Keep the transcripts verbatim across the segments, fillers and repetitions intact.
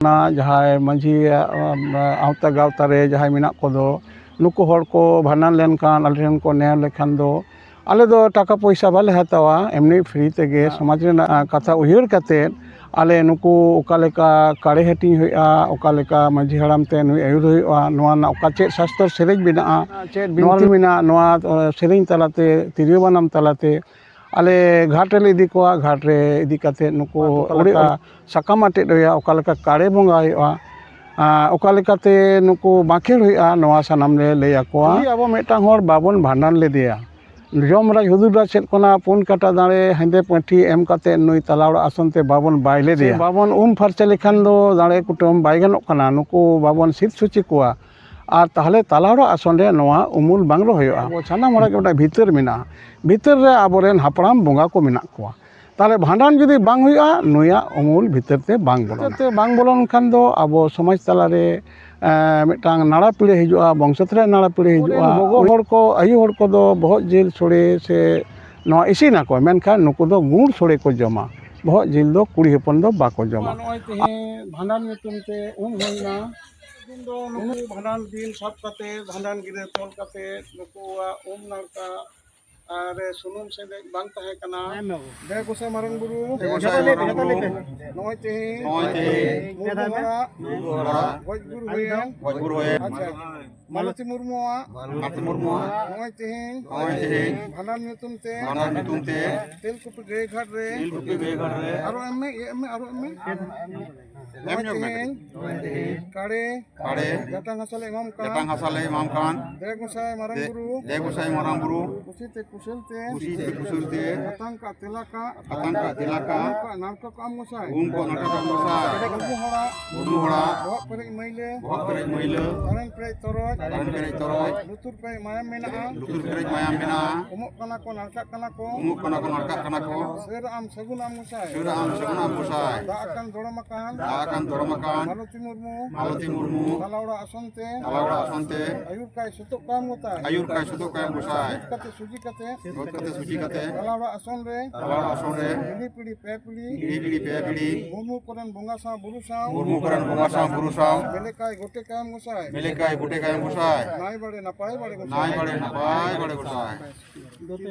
ᱚᱱᱟ ᱡᱟᱦᱟᱸᱭ ᱢᱟᱹᱡᱷᱤ, ᱟᱢ, ᱟᱣᱛᱟ ᱜᱟᱶᱛᱟ ᱨᱮ ᱡᱟᱦᱟᱸᱭ ᱢᱮᱱᱟᱜ ᱠᱚᱫᱚ, ᱱᱩᱠᱩ ᱦᱚᱲ ᱠᱚ ᱵᱷᱟᱸᱰᱟᱱ ᱞᱮᱱᱠᱷᱟᱱ ᱟᱞᱮ ᱴᱷᱮᱱ ᱠᱚ ᱱᱮᱦᱚᱨ ᱞᱮᱠᱷᱟᱱ ᱫᱚ, ᱟᱞᱮ ᱫᱚ ᱴᱟᱠᱟ ᱯᱚᱭᱥᱟ ᱵᱟᱞᱮ ᱦᱟᱛᱟᱣᱟ, ᱮᱢᱱᱤ ᱯᱷᱨᱤ ᱛᱮᱜᱮ ᱥᱚᱢᱟᱡᱽ ᱨᱮᱱᱟᱜ, ᱟ, ᱠᱟᱛᱷᱟ ᱩᱭᱦᱟᱹᱨ ᱠᱟᱛᱮᱫ ᱟᱞᱮ ᱱᱩᱠᱩ ᱚᱠᱟ ᱞᱮᱠᱟ ᱠᱟᱲᱮ ᱦᱟᱹᱴᱤᱧ ᱦᱩᱭᱩᱜᱼᱟ, ᱚᱠᱟ ᱞᱮᱠᱟ ᱢᱟᱹᱡᱷᱤ ᱦᱟᱲᱟᱢ ᱛᱮ ᱱᱩᱭ ᱟᱹᱭᱩᱨ ᱦᱩᱭᱩᱜᱼᱟ, ᱱᱚᱣᱟ ᱨᱮᱱᱟᱜ ᱚᱠᱟ ᱪᱮᱫ ᱥᱟᱥᱛᱚᱨ ᱥᱮᱨᱮᱧ ᱢᱮᱱᱟᱜᱼᱟ, ᱪᱮᱫ ᱵᱤᱱᱛᱤ ᱢᱮᱱᱟᱜᱼᱟ, ᱱᱚᱣᱟ, ᱟ, ᱥᱮᱨᱮᱧ ᱛᱟᱞᱟᱛᱮ, ᱛᱤᱨᱭᱳ ᱵᱟᱱᱟᱢ ᱛᱟᱞᱟᱛᱮ ᱟᱞᱮ ᱜᱷᱟᱴ ᱨᱮᱞᱮ ᱤᱫᱤ ᱠᱚᱣᱟ᱾ ᱜᱷᱟᱴ ᱨᱮ ᱤᱫᱤ ᱠᱟᱛᱮᱫ ᱱᱩᱠᱩ ᱚᱠᱟ ᱞᱮᱠᱟ ᱥᱟᱠᱟᱢ ᱟᱴᱮᱫ ᱦᱩᱭᱩᱜᱼᱟ, ᱚᱠᱟ ᱞᱮᱠᱟ ᱠᱟᱲᱮ ᱵᱚᱸᱜᱟ ᱦᱩᱭᱩᱜᱼᱟ, ᱟᱨ ᱚᱠᱟ ᱞᱮᱠᱟᱛᱮ ᱱᱩᱠᱩ ᱵᱟᱸᱠᱷᱮᱲ ᱦᱩᱭᱩᱜᱼᱟ, ᱱᱚᱣᱟ ᱥᱟᱱᱟᱢ ᱞᱮ ᱞᱟᱹᱭ ᱟᱠᱚᱣᱟ᱾ ᱡᱩᱫᱤ ᱟᱵᱚ ᱢᱤᱫᱴᱟᱝ ᱦᱚᱲ ᱵᱟᱵᱚᱱ ᱵᱷᱟᱸᱰᱟᱱ ᱞᱮᱫᱮᱭᱟ, ᱡᱚᱢ ᱨᱟᱡᱽ ᱦᱩᱫᱩᱲ ᱨᱟᱡᱽ ᱥᱮᱫ ᱠᱷᱚᱱᱟᱜ ᱯᱩᱱ ᱠᱟᱴᱟ ᱫᱟᱲᱮ ᱦᱮᱸᱫᱮ ᱯᱟᱹᱴᱷᱤ ᱮᱢ ᱠᱟᱛᱮᱫ ᱱᱩᱭ ᱛᱟᱞᱟ ᱚᱲᱟᱜ ᱟᱥᱚᱱ ᱛᱮ ᱵᱟᱵᱚᱱ ᱵᱟᱭ ᱞᱮᱫᱮᱭᱟ, ᱥᱮ ᱵᱟᱵᱚᱱ ᱩᱢ ᱯᱷᱟᱨᱪᱟ ᱞᱮᱠᱷᱟᱱ ᱫᱚ ᱫᱟᱲᱮ ᱠᱩᱴᱟᱹᱢ ᱵᱟᱭ ᱜᱟᱱᱚᱜ ᱠᱟᱱᱟ, ᱱᱩᱠᱩ ᱵᱟᱵᱚᱱ ᱥᱤᱫ ᱥᱩᱪᱤ ᱠᱚᱣᱟ, ᱟᱨ ᱛᱟᱦᱚᱞᱮ ᱛᱟᱞᱟ ᱚᱲᱟᱜ ᱟᱥᱚᱱ ᱨᱮ ᱱᱚᱣᱟ ᱩᱢᱩᱞ ᱵᱟᱝ ᱨᱚᱦᱚᱭᱚᱜᱼᱟ᱾ ᱟᱵᱚ ᱥᱟᱱᱟᱢ ᱦᱚᱲᱟᱜ ᱜᱮ ᱢᱤᱫᱴᱟᱝ ᱵᱷᱤᱛᱟᱹᱨ ᱢᱮᱱᱟᱜᱼᱟ, ᱵᱷᱤᱛᱟᱹᱨ ᱨᱮ ᱟᱵᱚᱨᱮᱱ ᱦᱟᱯᱲᱟᱢ ᱵᱚᱸᱜᱟ ᱠᱚ ᱢᱮᱱᱟᱜ ᱠᱚᱣᱟ᱾ ᱛᱟᱦᱚᱞᱮ ᱵᱷᱟᱸᱰᱟᱱ ᱡᱩᱫᱤ ᱵᱟᱝ ᱦᱩᱭᱩᱜᱼᱟ, ᱱᱩᱭᱟᱜ ᱩᱢᱩᱞ ᱵᱷᱤᱛᱟᱹᱨ ᱛᱮ ᱵᱟᱝ ᱵᱚᱞᱚᱱᱟ᱾ ᱵᱷᱤᱛᱟᱹᱨ ᱛᱮ ᱵᱟᱝ ᱵᱚᱞᱚᱱ ᱠᱷᱟᱱ ᱫᱚ ᱟᱵᱚ ᱥᱚᱢᱟᱡᱽ ᱛᱟᱞᱟᱨᱮ, ᱮᱸ, ᱢᱤᱫᱴᱟᱝ ᱱᱟᱲᱟ ᱯᱤᱲᱟᱹ ᱦᱤᱡᱩᱜᱼᱟ, ᱵᱚᱝᱥᱚ ᱨᱮ ᱱᱟᱲᱟ ᱯᱤᱲᱟᱹ ᱦᱤᱡᱩᱜᱼᱟ᱾ ᱜᱚᱜᱚ ᱦᱚᱲ ᱠᱚ, ᱟᱭᱳ ᱦᱚᱲ ᱠᱚᱫᱚ ᱵᱚᱦᱚᱜ ᱡᱤᱞ ᱥᱳᱲᱮ ᱥᱮ ᱱᱚᱣᱟ ᱤᱥᱤᱱᱟᱠᱚ, ᱢᱮᱱᱠᱷᱟᱱ ᱱᱩᱠᱩ ᱫᱚ ᱜᱩᱲ ᱥᱳᱲᱮ ᱠᱚ ᱡᱚᱢᱟ, ᱵᱚᱦᱚᱜ ᱡᱤᱞ ᱫᱚ ᱠᱩᱲᱤ ᱦᱚᱯᱚᱱ ᱫᱚ ᱵᱟᱠᱚ ᱡᱚᱢᱟ᱾ ᱱᱚᱜᱼᱚᱭ ᱛᱮᱦᱮᱧ ᱵᱷᱟᱸᱰᱟᱱ ᱧᱩᱛᱩᱢ ᱛᱮ ᱩᱢ ᱦᱩᱭᱱᱟ᱾ ᱫᱤᱱ ᱫᱚ ᱱᱩᱠᱩ ᱵᱷᱟᱸᱰᱟᱱ ᱫᱤᱱ ᱥᱟᱵ ᱠᱟᱛᱮ ᱵᱷᱟᱸᱰᱟᱱ ᱜᱤᱨᱟᱹ ᱛᱚᱞ ᱠᱟᱛᱮ ᱱᱩᱠᱩᱣᱟᱜ ᱩᱢ ᱱᱟᱲᱠᱟ ᱟᱨ ᱥᱩᱱᱩᱢ ᱥᱮᱸᱫᱮᱡ ᱵᱟᱝ ᱛᱟᱦᱮᱸ ᱠᱟᱱᱟ᱾ ᱫᱮ ᱜᱚᱸᱥᱟᱭ ᱢᱟᱨᱟᱝ ᱵᱩᱨᱩ, ᱫᱮ ᱜᱚᱸᱥᱟᱭ ᱢᱟᱨᱟᱝ ᱵᱩᱨᱩ, ᱱᱚᱜᱼᱚᱭ ᱛᱮᱦᱮᱧ, ᱱᱚᱜᱼᱚᱭ ᱛᱮᱦᱮᱧ ᱢᱩᱨᱢᱩ ᱦᱚᱲᱟᱜ, ᱢᱩᱨᱢᱩ ᱦᱚᱲᱟᱜ ᱜᱚᱡ ᱜᱩᱨ ᱦᱩᱭᱮᱱ, ᱜᱚᱡ ᱜᱩᱨ ᱦᱩᱭᱮᱱ, ᱟᱪᱪᱷᱟ, ᱢᱟᱞᱚᱛᱤ ᱢᱩᱨᱢᱩᱣᱟᱜ, ᱢᱟᱞᱚᱛᱤ ᱢᱩᱨᱢᱩᱣᱟᱜ, ᱱᱚᱜᱼᱚᱭ ᱛᱮᱦᱮᱧ, ᱱᱚᱜᱼᱚᱭ ᱛᱮᱦᱮᱧ ᱵᱷᱟᱸᱰᱟᱱ ᱧᱩᱛᱩᱢ ᱛᱮ, ᱵᱷᱟᱸᱰᱟᱱ ᱧᱩᱛᱩᱢ ᱛᱮ ᱛᱮᱞᱠᱩᱯᱤ ᱜᱟᱹᱭ ᱜᱷᱟᱴ ᱨᱮ, ᱛᱮᱞᱠᱩᱯᱤ ᱜᱟᱹᱭ ᱜᱷᱟᱴ ᱨᱮ ᱟᱨᱚ ᱮᱢ ᱢᱮ, ᱤᱭᱟᱹ ᱮᱢ ᱢᱮ, ᱟᱨᱚ ᱮᱢ ᱢᱮ᱾ ᱱᱚᱜᱼᱚᱭ ᱛᱮᱦᱮᱧ ᱠᱟᱲᱮ ᱠᱟᱲᱮ ᱡᱟᱴᱟᱝ ᱦᱟᱥᱟ ᱞᱮ ᱮᱢᱟᱢ ᱠᱟᱱ, ᱡᱟᱴᱟᱝ ᱦᱟᱥᱟ ᱞᱮ ᱮᱢᱟᱢ ᱠᱟᱱ, ᱫᱮ ᱜᱚᱸᱥᱟᱭ ᱢᱟᱨᱟᱝ ᱫᱮ-, ᱵᱩᱨᱩ, ᱫᱮ ᱜᱚᱸᱥᱟᱭ ᱢᱟᱨᱟᱝ ᱵᱩᱨᱩ, ᱠᱩᱥᱤ ᱛᱮ ᱠᱩᱥᱟᱹᱞ ᱛᱮ, ᱠᱩᱥᱤ ᱛᱮ ᱠᱩᱥᱟᱹᱞ ᱛᱮ, ᱟᱛᱟᱝ ᱠᱟᱜ ᱛᱮᱞᱟ ᱠᱟᱜ, ᱟᱛᱟᱝ ᱠᱟᱜ ᱛᱮᱞᱟ ᱠᱟᱜ, ᱩᱢ ᱠᱚ ᱱᱟᱲᱠᱟ ᱠᱟᱜ ᱢᱚᱥᱟᱭ, ᱩᱢ ᱠᱚ ᱱᱟᱲᱠᱟ ᱠᱟᱜ ᱢᱚᱥᱟᱭ, ᱢᱩᱨᱢᱩ ᱦᱚᱲᱟᱜ, ᱢᱩᱨᱢᱩ ᱦᱚᱲᱟᱜ, ᱵᱚᱦᱚᱜ ᱯᱮᱨᱮᱡ ᱢᱟᱹᱭᱞᱟᱹ, ᱵᱚᱦᱚᱜ ᱯᱮᱨᱮᱡ ᱢᱟᱹᱭᱞᱟᱹ, ᱛᱟᱨᱮᱱ ᱯᱮᱨᱮᱡ ᱛᱚᱨᱚᱡ, ᱛᱟᱨᱮᱱ ᱯᱮᱨᱮᱡ ᱛᱚᱨᱚᱡ, ᱞᱩᱛᱩᱨ ᱯᱮᱨᱮᱡ ᱢᱟᱭᱟᱢ ᱢᱮᱱᱟᱜᱼᱟ, ᱞᱩᱛᱩᱨ ᱯᱮᱨᱮᱡ ᱢᱟᱭᱟᱢ ᱢᱮᱱᱟᱜᱼᱟ, ᱩᱢᱩᱜ ᱠᱟᱱᱟ ᱠᱚ, ᱱᱟᱲᱠᱟᱜ ᱠᱟᱱᱟ ᱠᱚ, ᱩᱢᱩᱜ ᱠᱟᱱᱟ ᱠᱚ, ᱱᱟᱲᱠᱟᱜ ᱠᱟᱱᱟ ᱠᱚ, ᱥᱟᱹᱨ ᱟᱢ ᱥᱟᱹᱜᱩᱱ ᱟᱢ ᱜᱚᱸᱥᱟᱭ, ᱥᱟᱹᱨ ᱟᱢ ᱥᱟᱹᱜᱩᱱ ᱟᱢ ᱜᱚᱸᱥᱟᱭ, ᱫᱟᱜ ᱟᱠᱟᱱ ᱫᱚᱲᱚᱢ ᱟᱠᱟᱱ, ᱫᱟᱜ ᱟᱠᱟᱱ ᱫᱚᱲᱚᱢ ᱟᱠᱟᱱ ᱢᱟᱞᱚᱛᱤ ᱢᱩᱨᱢᱩ ᱢᱟᱞᱚᱛᱤ ᱢᱩᱨᱢᱩ ᱛᱟᱞᱟ ᱚᱲᱟᱜ ᱟᱥᱚᱱ ᱛᱮ ᱛᱟᱞᱟ ᱚᱲᱟᱜ ᱟᱥᱚᱱ ᱛᱮ ᱟᱹᱭᱩᱨ ᱠᱟᱭ ᱥᱩᱛᱩᱜ ᱠᱟᱭ ᱜᱚᱸᱥᱟᱭ ᱟᱹᱭᱩᱨ ᱠᱟᱭ ᱥᱩᱛᱩᱜ ᱠᱟᱭ ᱜᱚᱸᱥᱟᱭ ᱥᱩᱡᱤ ᱠᱟᱛᱮ ᱥᱩᱡᱤ ᱠᱟᱛᱮ ᱜᱚᱡ ᱠᱟᱛᱮ ᱥᱩᱡᱤ ᱠᱟᱛᱮ ᱛᱟᱞᱟ ᱚᱲᱟᱜ ᱟᱥᱚᱱ ᱨᱮ ᱛᱟᱞᱟ ᱚᱲᱟᱜ ᱟᱥᱚᱱ ᱨᱮ ᱯᱤᱲᱦᱤ ᱯᱤᱲᱦᱤ ᱯᱮ ᱯᱤᱲᱦᱤ ᱯᱤᱲᱦᱤ ᱯᱤᱲᱦᱤ ᱯᱮ ᱯᱤᱲᱦᱤ ᱢᱩᱨᱢᱩ ᱠᱚᱨᱮᱱ ᱵᱚᱸᱜᱟ ᱥᱟᱶ ᱵᱩᱨᱩ ᱥᱟᱶ ᱢᱩᱨᱢᱩ ᱠᱚᱨᱮᱱ ᱵᱚᱸᱜᱟ ᱥᱟᱶ ᱵᱩᱨᱩ ᱥᱟᱶ ᱢᱮᱞᱮᱠᱟᱭ ᱜᱚᱴᱮ ᱠᱟᱭᱟᱢ ᱜᱚᱸᱥᱟᱭ ᱢᱮᱞᱮᱠᱟᱭ ᱜᱚᱴᱮ ᱠᱟᱭᱟᱢ ᱜᱚᱸᱥᱟᱭ ᱱᱟᱭ ᱵᱟᱲᱮ ᱱᱟᱯᱟᱭ ᱵᱟᱲᱮ ᱜᱚᱸᱥᱟᱭ ᱱᱟᱭ ᱵᱟᱲᱮ ᱱᱟᱯᱟᱭ ᱵᱟᱲᱮ ᱜᱚᱸᱥᱟᱭ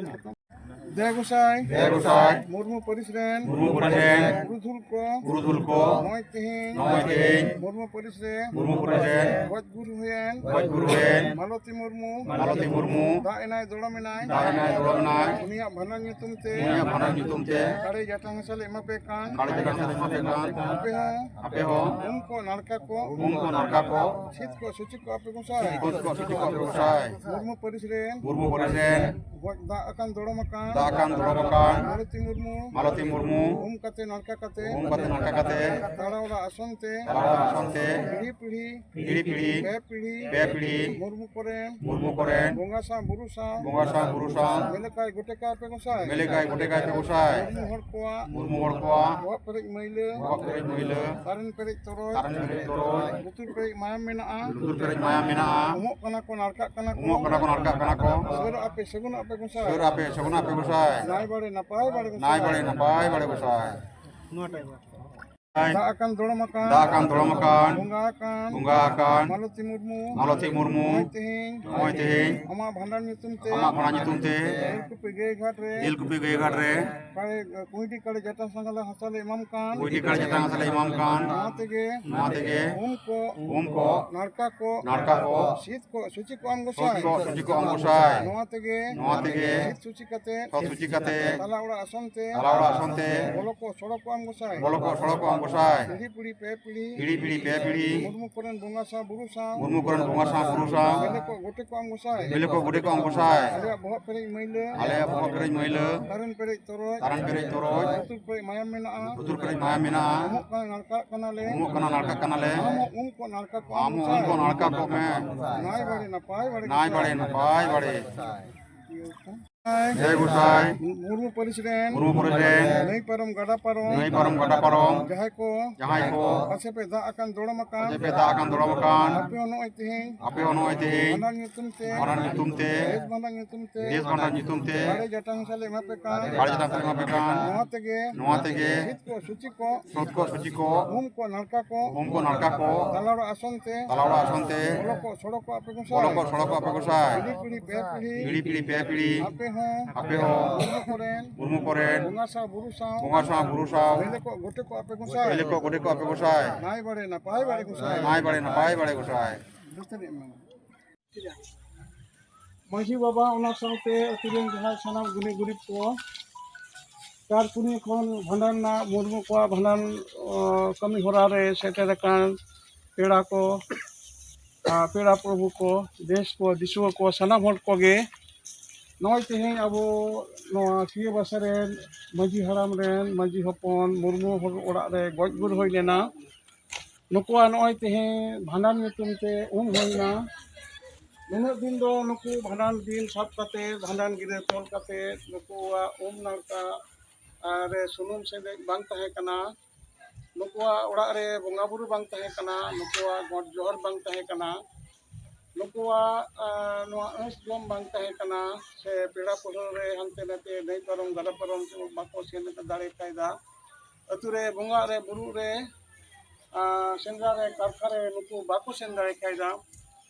ᱫᱮ ᱜᱚᱸᱥᱟᱭ ᱫᱮ ᱜᱚᱸᱥᱟᱭ ᱢᱩᱨᱢᱩ ᱯᱟᱹᱨᱤᱥ ᱨᱮᱱ ᱢᱩᱨᱢᱩ ᱯᱟᱹᱨᱤᱥ ᱨᱮᱱ ᱯᱩᱨᱩᱫᱷᱩᱞ ᱠᱚ ᱯᱩᱨᱩᱫᱷᱩᱞ ᱠᱚ ᱱᱚᱜᱼᱚᱭ ᱛᱮᱦᱮᱧ ᱱᱚᱜᱼᱚᱭ ᱛᱮᱦᱮᱧ ᱢᱩᱨᱢᱩ ᱯᱟᱹᱨᱤᱥ ᱨᱮ ᱢᱩᱨᱢᱩ ᱯᱟᱹᱨᱤᱥ ᱨᱮ ᱜᱚᱡ ᱜᱩᱨᱩ ᱦᱩᱭᱮᱱ ᱜᱚᱡ ᱜᱩᱨᱩ ᱦᱩᱭᱮᱱ ᱢᱟᱞᱚᱛᱤ ᱢᱩᱨᱢᱩ ᱢᱟᱞᱚᱛᱤ ᱢᱩᱨᱢᱩ ᱫᱟᱜ ᱮᱱᱟᱭ ᱫᱚᱲᱚᱢ ᱮᱱᱟᱭ ᱫᱟᱜ ᱮᱱᱟᱭ ᱫᱚᱲᱚᱢ ᱮᱱᱟᱭ ᱩᱱᱤᱭᱟᱜ ᱵᱷᱟᱸᱰᱟᱱ ᱧᱩᱛᱩᱢ ᱛᱮ ᱩᱱᱤᱭᱟᱜ ᱵᱷᱟᱸᱰᱟᱱ ᱧᱩᱛᱩᱢ ᱛᱮ ᱠᱟᱲᱮ ᱡᱟᱴᱟᱝ ᱦᱟᱥᱟ ᱞᱮ ᱮᱢᱟ ᱯᱮ ᱠᱟᱱ ᱠᱟᱲᱮ ᱡᱟᱴᱟᱝ ᱦᱟᱥᱟ ᱞᱮ ᱮᱢᱟ ᱯᱮ ᱠᱟᱱ ᱟᱯᱮ ᱦᱚᱸ ᱟᱯᱮ ᱦᱚᱸ ᱩᱢ ᱠᱚ ᱱᱟᱲᱠᱟ ᱠᱚ ᱩᱢ ᱠᱚ ᱱᱟᱲᱠᱟ ᱠᱚ ᱥᱤᱫ ᱠᱚ ᱥᱩᱪᱤ ᱠᱚ ᱟᱯᱮ ᱜᱚᱸᱥᱟᱭ ᱥᱤᱫ ᱠᱚ ᱥᱩᱪᱤ ᱠᱚ ᱟᱯᱮ ᱜᱚᱸᱥᱟᱭ ᱢᱩᱨᱢᱩ ᱯᱟᱹᱨᱤᱥ ᱨᱮᱱ ᱢᱩᱨᱢᱩ ᱯᱟᱹᱨᱤᱥ ᱨᱮᱱ ᱜᱚᱡ ᱫᱟᱜ ᱟᱠᱟᱱ ᱫᱚᱲᱚᱢ ᱟᱠᱟᱱ ᱫᱟᱜ ᱟᱠᱟᱱ ᱫᱚᱲᱚᱢ ᱟᱠᱟᱱ ᱢᱟᱞᱚᱛᱤ ᱢᱩᱨᱢᱩ ᱢᱟᱞᱚᱛᱤ ᱢᱩᱨᱢᱩ ᱩᱢ ᱠᱟᱛᱮ ᱱᱟᱲᱠᱟ ᱠᱟᱛᱮ ᱩᱢ ᱠᱟᱛᱮ ᱱᱟᱲᱠᱟ ᱠᱟᱛᱮ ᱛᱟᱲᱟ ᱚᱲᱟᱜ ᱟᱥᱚᱱ ᱛᱮ ᱛᱟᱲᱟ ᱚᱲᱟᱜ ᱟᱥᱚᱱ ᱛᱮ ᱯᱤᱲᱦᱤ ᱯᱤᱲᱦᱤ ᱯᱤᱲᱦᱤ ᱯᱤᱲᱦᱤ ᱯᱮ ᱯᱤᱲᱦᱤ ᱯᱮ ᱯᱤᱲᱦᱤ ᱢᱩᱨᱢᱩ ᱠᱚᱨᱮᱱ ᱢᱩᱨᱢᱩ ᱠᱚᱨᱮᱱ ᱵᱚᱸᱜᱟ ᱥᱟᱶ ᱵᱩᱨᱩ ᱥᱟᱶ ᱵᱚᱸᱜᱟ ᱥᱟᱶ ᱵᱩᱨᱩ ᱥᱟᱶ ᱢᱮᱞᱮᱠᱟᱭ ᱜᱚᱴᱮ ᱠᱟᱭ ᱯᱮ ᱜᱚᱸᱥᱟᱭ ᱢᱮᱞᱮᱠᱟᱭ ᱜᱚᱴᱮ ᱠᱟᱭ ᱯᱮ ᱜᱚᱸᱥᱟᱭ ᱢᱩᱨᱢᱩ ᱦᱚᱲ ᱠᱚᱣᱟᱜ ᱢᱩᱨᱢᱩ ᱦᱚᱲ ᱠᱚᱣᱟᱜ ᱵᱚᱦᱚᱜ ᱯᱮᱨᱮᱡ ᱢᱟᱹᱭᱞᱟᱹ ᱵᱚᱦᱚᱜ ᱯᱮᱨᱮᱡ ᱢᱟᱹᱭᱞᱟᱹ ᱛᱟᱨᱮᱱ ᱯᱮᱨᱮᱡ ᱛᱚᱨᱚᱡ ᱛᱟᱨᱮᱱ ᱯᱮᱨᱮᱡ ᱛᱚᱨᱚᱡ ᱞᱩᱛᱩᱨ ᱯᱮᱨᱮᱡ ᱢᱟᱭᱟᱢ ᱢᱮᱱᱟᱜᱼᱟ ᱞᱩᱛᱩᱨ ᱯᱮᱨᱮᱡ ᱢᱟᱭᱟᱢ ᱢᱮᱱᱟᱜᱼᱟ ᱩᱢᱚᱜ ᱠᱟᱱᱟ ᱠᱚ ᱱᱟᱲᱠᱟᱜ ᱠᱟᱱᱟ ᱠᱚ ᱩᱢᱚᱜ ᱠᱟᱱᱟ ᱠᱚ ᱱᱟᱲᱠᱟᱜ ᱠᱟᱱᱟ ᱠᱚ ᱥᱟᱹᱨ ᱟᱯᱮ ᱥᱟᱹᱜᱩᱱ ᱟᱯᱮ ᱜᱚᱸᱥᱟᱭ ᱥᱟᱹᱨ ᱟᱯᱮ ᱥᱟᱹᱜᱩᱱ ᱟᱯᱮ ᱜᱚᱸᱥᱟᱭ ᱱᱟᱭ ᱵᱟᱲᱮ ᱱᱟᱯᱟᱭ ᱵᱟᱲᱮ ᱜᱚᱸᱥᱟᱭ ᱱᱟᱭ ᱵᱟᱲᱮ ᱱᱟᱯᱟᱭ ᱵᱟᱲᱮ ᱜᱚᱸᱥᱟᱭ ᱫᱟᱜ ᱟᱠᱟᱱ ᱫᱚᱲᱚᱢ ᱟᱠᱟᱱ ᱫᱟᱜ ᱟᱠᱟᱱ ᱫᱚᱲᱚᱢ ᱟᱠᱟᱱ ᱵᱚᱸᱜᱟ ᱟᱠᱟᱱ ᱵᱚᱸᱜᱟ ᱟᱠᱟᱱ ᱢᱟᱞᱚᱛᱤ ᱢᱩᱨᱢᱩ ᱢᱟᱞᱚᱛᱤ ᱢᱩᱨᱢᱩ ᱱᱚᱜᱼᱚᱭ ᱛᱮᱦᱮᱧ ᱱᱚᱜᱼᱚᱭ ᱛᱮᱦᱮᱧ ᱟᱢᱟᱜ ᱵᱷᱟᱸᱰᱟᱱ ᱧᱩᱛᱩᱢ ᱛᱮ ᱟᱢᱟᱜ ᱵᱷᱟᱸᱰᱟᱱ ᱧᱩᱛᱩᱢ ᱛᱮ ᱛᱮᱞᱠᱩᱯᱤ ᱜᱟᱹᱭ ᱜᱷᱟᱴ ᱨᱮ ᱛᱮᱞᱠᱩᱯᱤ ᱜᱟᱹᱭ ᱜᱷᱟᱴ ᱨᱮ ᱠᱟᱲᱮ ᱠᱩᱸᱭᱰᱤ ᱠᱟᱲᱮ ᱡᱟᱴᱟ ᱥᱟᱸᱜᱟᱞᱟ ᱦᱟᱥᱟ ᱞᱮ ᱮᱢᱟᱢ ᱠᱟᱱ ᱠᱩᱸᱭᱰᱤ ᱠᱟᱲᱮ ᱡᱟᱴᱟ ᱦᱟᱥᱟ ᱞᱮ ᱮᱢᱟᱢ ᱠᱟᱱ ᱱᱚᱣᱟ ᱛᱮᱜᱮ ᱱᱚᱣᱟ ᱛᱮᱜᱮ ᱩᱢ ᱠᱚ ᱩᱢ ᱠᱚ ᱱᱟᱲᱠᱟ ᱠᱚ ᱱᱟᱲᱠᱟ ᱠᱚ ᱥᱤᱫ ᱠᱚ ᱥᱩᱪᱤ ᱠᱚ ᱟᱢ ᱜᱚᱸᱥᱟᱭ ᱥᱩᱪᱤ ᱠᱚ ᱟᱢ ᱜᱚᱸᱥᱟᱭ ᱱᱚᱣᱟ ᱛᱮᱜᱮ ᱱᱚᱣᱟ ᱛᱮᱜᱮ ᱥᱤᱫ ᱥᱩᱪᱤ ᱠᱟᱛᱮ ᱥᱚᱛ ᱥᱩᱪᱤ ᱠᱟᱛᱮ ᱛᱟᱞᱟ ᱚᱲᱟᱜ ᱟᱥᱚᱱ ᱛᱮ ᱛᱟᱞᱟ ᱚᱲᱟᱜ ᱟᱥᱚᱱ ᱛᱮ ᱵᱚᱞᱚ ᱠᱚ ᱥᱚᱲᱚ ᱠᱚ ᱟᱢ ᱜᱚᱸᱥᱟᱭ ᱵᱚᱞᱚ ᱠᱚ ᱥᱚᱲᱚ ᱠᱚ ᱟᱢ ᱜᱚᱸᱥᱟᱭ ᱯᱤᱲᱦᱤ ᱯᱤᱲᱦᱤ ᱯᱮ ᱯᱤᱲᱦᱤ ᱯᱤᱲᱦᱤ ᱯᱤᱲᱦᱤ ᱯᱮ ᱯᱤᱲᱦᱤ ᱢᱩᱨᱢᱩ ᱠᱚᱨᱮᱱ ᱵᱚᱸᱜᱟ ᱥᱟᱶ ᱵᱩᱨᱩ ᱥᱟᱶ ᱢᱩᱨᱢᱩ ᱠᱚᱨᱮᱱ ᱵᱚᱸᱜᱟ ᱥᱟᱶ ᱵᱩᱨᱩ ᱥᱟᱶ ᱵᱮᱞᱮ ᱠᱚ ᱜᱚᱴᱮ ᱠᱚ ᱟᱢ ᱜᱚᱸᱥᱟᱭ ᱵᱮᱞᱮ ᱠᱚ ᱜᱚᱴᱮ ᱠᱚ ᱟᱢ ᱜᱚᱸᱥᱟᱭ ᱟᱞᱮᱭᱟᱜ ᱵᱚᱦᱚᱜ ᱯᱮᱨᱮᱡ ᱢᱟᱹᱭᱞᱟᱹ ᱛᱟᱨᱮᱱ ᱯᱮᱨᱮᱡ ᱛᱚᱨᱚᱡ ᱛᱟᱨᱮᱱ ᱯᱮᱨᱮᱡ ᱛᱚᱨᱚᱡ ᱞᱩᱛᱩᱨ ᱯᱮᱨᱮᱡ ᱢᱟᱭᱟᱢ ᱢᱮᱱᱟᱜᱼᱟ ᱞᱩᱛᱩᱨ ᱯᱮᱨᱮᱡ ᱢᱟᱭᱟᱢ ᱢᱮᱱᱟᱜᱼᱟ ᱩᱢᱩᱜ ᱠᱟᱱᱟ ᱱᱟᱲᱠᱟᱜ ᱠᱟᱱᱟᱞᱮ ᱩᱢᱩᱜ ᱠᱟᱱᱟ ᱱᱟᱲᱠᱟᱜ ᱠᱟᱱᱟᱞᱮ ᱟᱢ ᱦᱚᱸ ᱩᱢ ᱠᱚ ᱱᱟᱲᱠᱟ ᱠᱚ ᱟᱢ ᱦᱚᱸ ᱩᱢ ᱠᱚ ᱱᱟᱲᱠᱟ ᱠᱚᱜ ᱢᱮ ᱱᱟᱭ ᱵᱟᱲᱮ ᱱᱟᱯᱟᱭ ᱵᱟᱲᱮ ᱱᱟᱭ ᱵᱟᱲᱮ ᱱᱟᱯᱟᱭ ᱵᱟᱲᱮ ᱡᱟᱭ ᱜᱚᱸᱥᱟᱭ᱾ ᱢᱩᱨᱢᱩ ᱯᱟᱹᱨᱤᱥ ᱨᱮᱱ᱾ ᱢᱩᱨᱢᱩ ᱯᱟᱹᱨᱤᱥ ᱨᱮᱱ᱾ ᱱᱟᱹᱭ ᱯᱟᱨᱚᱢ ᱜᱟᱰᱟ ᱯᱟᱨᱚᱢ᱾ ᱱᱟᱹᱭ ᱯᱟᱨᱚᱢ ᱜᱟᱰᱟ ᱯᱟᱨᱚᱢ᱾ ᱡᱟᱦᱟᱸᱭ ᱠᱚ᱾ ᱡᱟᱦᱟᱸᱭ ᱠᱚ᱾ ᱯᱟᱪᱷᱮ ᱯᱮ ᱫᱟᱜ ᱟᱠᱟᱱ ᱫᱚᱲᱚᱢ ᱟᱠᱟᱱ᱾ ᱯᱟᱪᱷᱮ ᱯᱮ ᱫᱟᱜ ᱟᱠᱟᱱ ᱫᱚᱲᱚᱢ ᱟᱠᱟᱱ᱾ ᱟᱯᱮ ᱦᱚᱸ ᱱᱚᱜᱼᱚᱭ ᱛᱮᱦᱮᱧ᱾ ᱟᱯᱮ ᱦᱚᱸ ᱱᱚᱜᱼᱚᱭ ᱛᱮᱦᱮᱧ᱾ ᱵᱷᱟᱸᱰᱟᱱ ᱧᱩᱛᱩᱢ ᱛᱮ᱾ ᱵᱷᱟᱸᱰᱟᱱ ᱧᱩᱛᱩᱢ ᱛᱮ᱾ ᱫᱮᱥ ᱵᱷᱟᱸᱰᱟᱱ ᱧᱩᱛᱩᱢ ᱛᱮ᱾ ᱫᱮᱥ ᱵᱷᱟᱸᱰᱟᱱ ᱧᱩᱛᱩᱢ ᱛᱮ᱾ ᱵᱟᱲᱮ ᱡᱟᱴᱟᱝ ᱥᱟᱞᱮ ᱮᱢᱟ ᱯᱮ ᱠᱟᱱ᱾ ᱵᱟᱲᱮ ᱡᱟᱴᱟᱝ ᱥᱟᱞᱮ ᱮᱢᱟ ᱯᱮ ᱠᱟᱱ᱾ ᱱᱚᱣᱟ ᱛᱮᱜᱮ᱾ ᱱᱚᱣᱟ ᱛᱮᱜᱮ᱾ ᱥᱤᱛ ᱠᱚ ᱥᱩᱪᱤ ᱠᱚ᱾ ᱥᱩᱛ ᱠᱚ ᱥᱩᱪᱤ ᱠᱚ᱾ ᱩᱢ ᱠᱚ ᱱᱟᱲᱠᱟ ᱠᱚ᱾ ᱩᱢ ᱠᱚ ᱱᱟᱲᱠᱟ ᱠᱚ᱾ ᱛᱟᱞᱟ ᱚᱲᱟᱜ ᱟᱥᱚᱱ ᱛᱮ᱾ ᱛᱟᱞᱟ ᱚᱲᱟᱜ ᱟᱥᱚᱱ ᱛᱮ᱾ ᱵᱚᱞᱚ ᱠᱚ ᱥᱚᱲᱚ ᱠᱚ ᱟᱯᱮ ᱜᱚᱸᱥᱟᱭ᱾ ᱵᱚᱞᱚ ᱠᱚ ᱥᱚᱲᱚ ᱠᱚ ᱟᱯᱮ ᱜᱚᱸᱥᱟᱭ᱾ ᱯᱤᱲᱦᱤ ᱯᱤᱲᱦᱤ ᱯᱮ ᱯᱤᱲᱦᱤ᱾ ᱯᱤᱲᱦᱤ ᱯᱤᱲᱦᱤ ᱯᱮ ᱯᱤᱲᱦᱤ᱾ ᱟᱯᱮ ᱦᱚᱸ᱾ ᱟᱯᱮ ᱦᱚᱸ᱾ ᱦᱚᱲᱢᱚ ᱠᱚᱨᱮᱱ᱾ ᱦᱚᱲᱢᱚ ᱠᱚᱨᱮᱱ᱾ ᱵᱚᱸᱜᱟ ᱥᱟᱶ ᱵᱩᱨᱩ ᱥᱟᱶ᱾ ᱵᱚᱸᱜᱟ ᱥᱟᱶ ᱵᱩᱨᱩ ᱥᱟᱶ᱾ ᱢᱮᱞᱮ ᱠᱚ ᱜᱚᱴᱮ ᱠᱚ ᱟᱯᱮ ᱜᱚᱸᱥᱟᱭ᱾ ᱢᱮᱞᱮ ᱠᱚ ᱜᱚᱴᱮ ᱠᱚ ᱟᱯᱮ ᱜᱚᱸᱥᱟᱭ᱾ ᱱᱟᱭ ᱵᱟᱲᱮ ᱱᱟᱯᱟᱭ ᱵᱟᱲᱮ ᱜᱚᱸᱥᱟᱭ᱾ ᱱᱟᱭ ᱵᱟᱲᱮ ᱱᱟᱯᱟᱭ ᱵᱟᱲᱮ ᱜᱚᱸᱥᱟᱭ᱾ ᱡᱚᱛᱚ ᱨᱮ ᱮᱢᱟ᱾ ᱢᱟᱹᱡᱷᱤ ᱵᱟᱵᱟ, ᱚᱱᱟ ᱥᱟᱶᱛᱮ ᱟᱹᱛᱩ ᱨᱮᱱ ᱡᱟᱦᱟᱸᱭ ᱥᱟᱱᱟᱢ ᱜᱩᱱᱤ ᱜᱩᱨᱤᱵ ᱠᱚ, ᱪᱟᱨ ᱠᱩᱱᱤ ᱠᱷᱚᱱ ᱵᱷᱟᱸᱰᱟᱱ ᱨᱮᱱᱟᱜ ᱢᱩᱨᱢᱩ ᱠᱚᱣᱟᱜ ᱵᱷᱟᱸᱰᱟᱱ, ᱚ, ᱠᱟᱹᱢᱤ ᱦᱚᱨᱟ ᱨᱮ ᱥᱮᱴᱮᱨ ᱟᱠᱟᱱ ᱯᱮᱲᱟ ᱠᱚ, ᱟ, ᱯᱮᱲᱟ ᱯᱨᱚᱵᱷᱩ ᱠᱚ, ᱫᱮᱥ ᱠᱚ, ᱫᱤᱥᱩᱣᱟᱹ ᱠᱚ, ᱥᱟᱱᱟᱢ ᱦᱚᱲ ᱠᱚᱜᱮ ᱱᱚᱜᱼᱚᱭ ᱛᱮᱦᱮᱧ ᱟᱵᱚ ᱱᱚᱣᱟ ᱥᱤᱭᱟᱹ ᱵᱟᱥᱟ ᱨᱮᱱ ᱢᱟᱹᱡᱷᱤ ᱦᱟᱲᱟᱢ ᱨᱮᱱ ᱢᱟᱹᱡᱷᱤ ᱦᱚᱯᱚᱱ ᱢᱩᱨᱢᱩ ᱦᱚᱲ ᱚᱲᱟᱜ ᱨᱮ ᱜᱚᱡ ᱜᱩᱨ ᱦᱩᱭ ᱞᱮᱱᱟ᱾ ᱱᱩᱠᱩᱣᱟᱜ ᱱᱚᱜᱼᱚᱭ ᱛᱮᱦᱮᱧ ᱵᱷᱟᱸᱰᱟᱱ ᱧᱩᱛᱩᱢ ᱛᱮ ᱩᱢ ᱦᱩᱭᱱᱟ᱾ ᱱᱩᱱᱟᱹᱜ ᱫᱤᱱ ᱫᱚ ᱱᱩᱠᱩ ᱵᱷᱟᱸᱰᱟᱱ ᱫᱤᱱ ᱥᱟᱵ ᱠᱟᱛᱮ, ᱵᱷᱟᱸᱰᱟᱱ ᱜᱤᱨᱟᱹ ᱛᱚᱞ ᱠᱟᱛᱮ ᱱᱩᱠᱩᱣᱟᱜ ᱩᱢ ᱱᱟᱲᱠᱟ ᱨᱮ ᱥᱩᱱᱩᱢ ᱥᱮᱞᱮᱫ ᱵᱟᱝ ᱛᱟᱦᱮᱸ ᱠᱟᱱᱟ, ᱱᱩᱠᱩᱣᱟᱜ ᱚᱲᱟᱜ ᱨᱮ ᱵᱚᱸᱜᱟ ᱵᱩᱨᱩ ᱵᱟᱝ ᱛᱟᱦᱮᱸ ᱠᱟᱱᱟ, ᱱᱩᱠᱩᱣᱟᱜ ᱜᱚᱰ ᱡᱚᱦᱟᱨ ᱵᱟᱝ ᱛᱟᱦᱮᱸ ᱠᱟᱱᱟ, ᱱᱩᱠᱩᱣᱟᱜ, ᱟ, ᱱᱚᱣᱟ ᱟᱹᱥ ᱡᱚᱢ ᱵᱟᱝ ᱛᱟᱦᱮᱸ ᱠᱟᱱᱟ, ᱥᱮ ᱯᱮᱲᱟ ᱯᱟᱹᱲᱦᱟᱹ ᱨᱮ ᱦᱟᱱᱛᱮ ᱱᱟᱛᱮ ᱱᱟᱹᱭ ᱯᱟᱨᱚᱢ ᱜᱟᱰᱟ ᱯᱟᱨᱚᱢ ᱵᱟᱠᱚ ᱥᱮᱱ ᱫᱟᱲᱮ ᱠᱟᱭᱫᱟ᱾ ᱟᱹᱛᱩ ᱨᱮ ᱵᱚᱸᱜᱟ ᱨᱮ ᱵᱩᱨᱩ ᱨᱮ, ᱟ, ᱥᱮᱸᱫᱽᱨᱟ ᱨᱮ ᱠᱟᱨᱠᱷᱟ ᱨᱮ ᱱᱩᱠᱩ ᱵᱟᱠᱚ ᱥᱮᱱ ᱫᱟᱲᱮ ᱠᱟᱭᱫᱟ᱾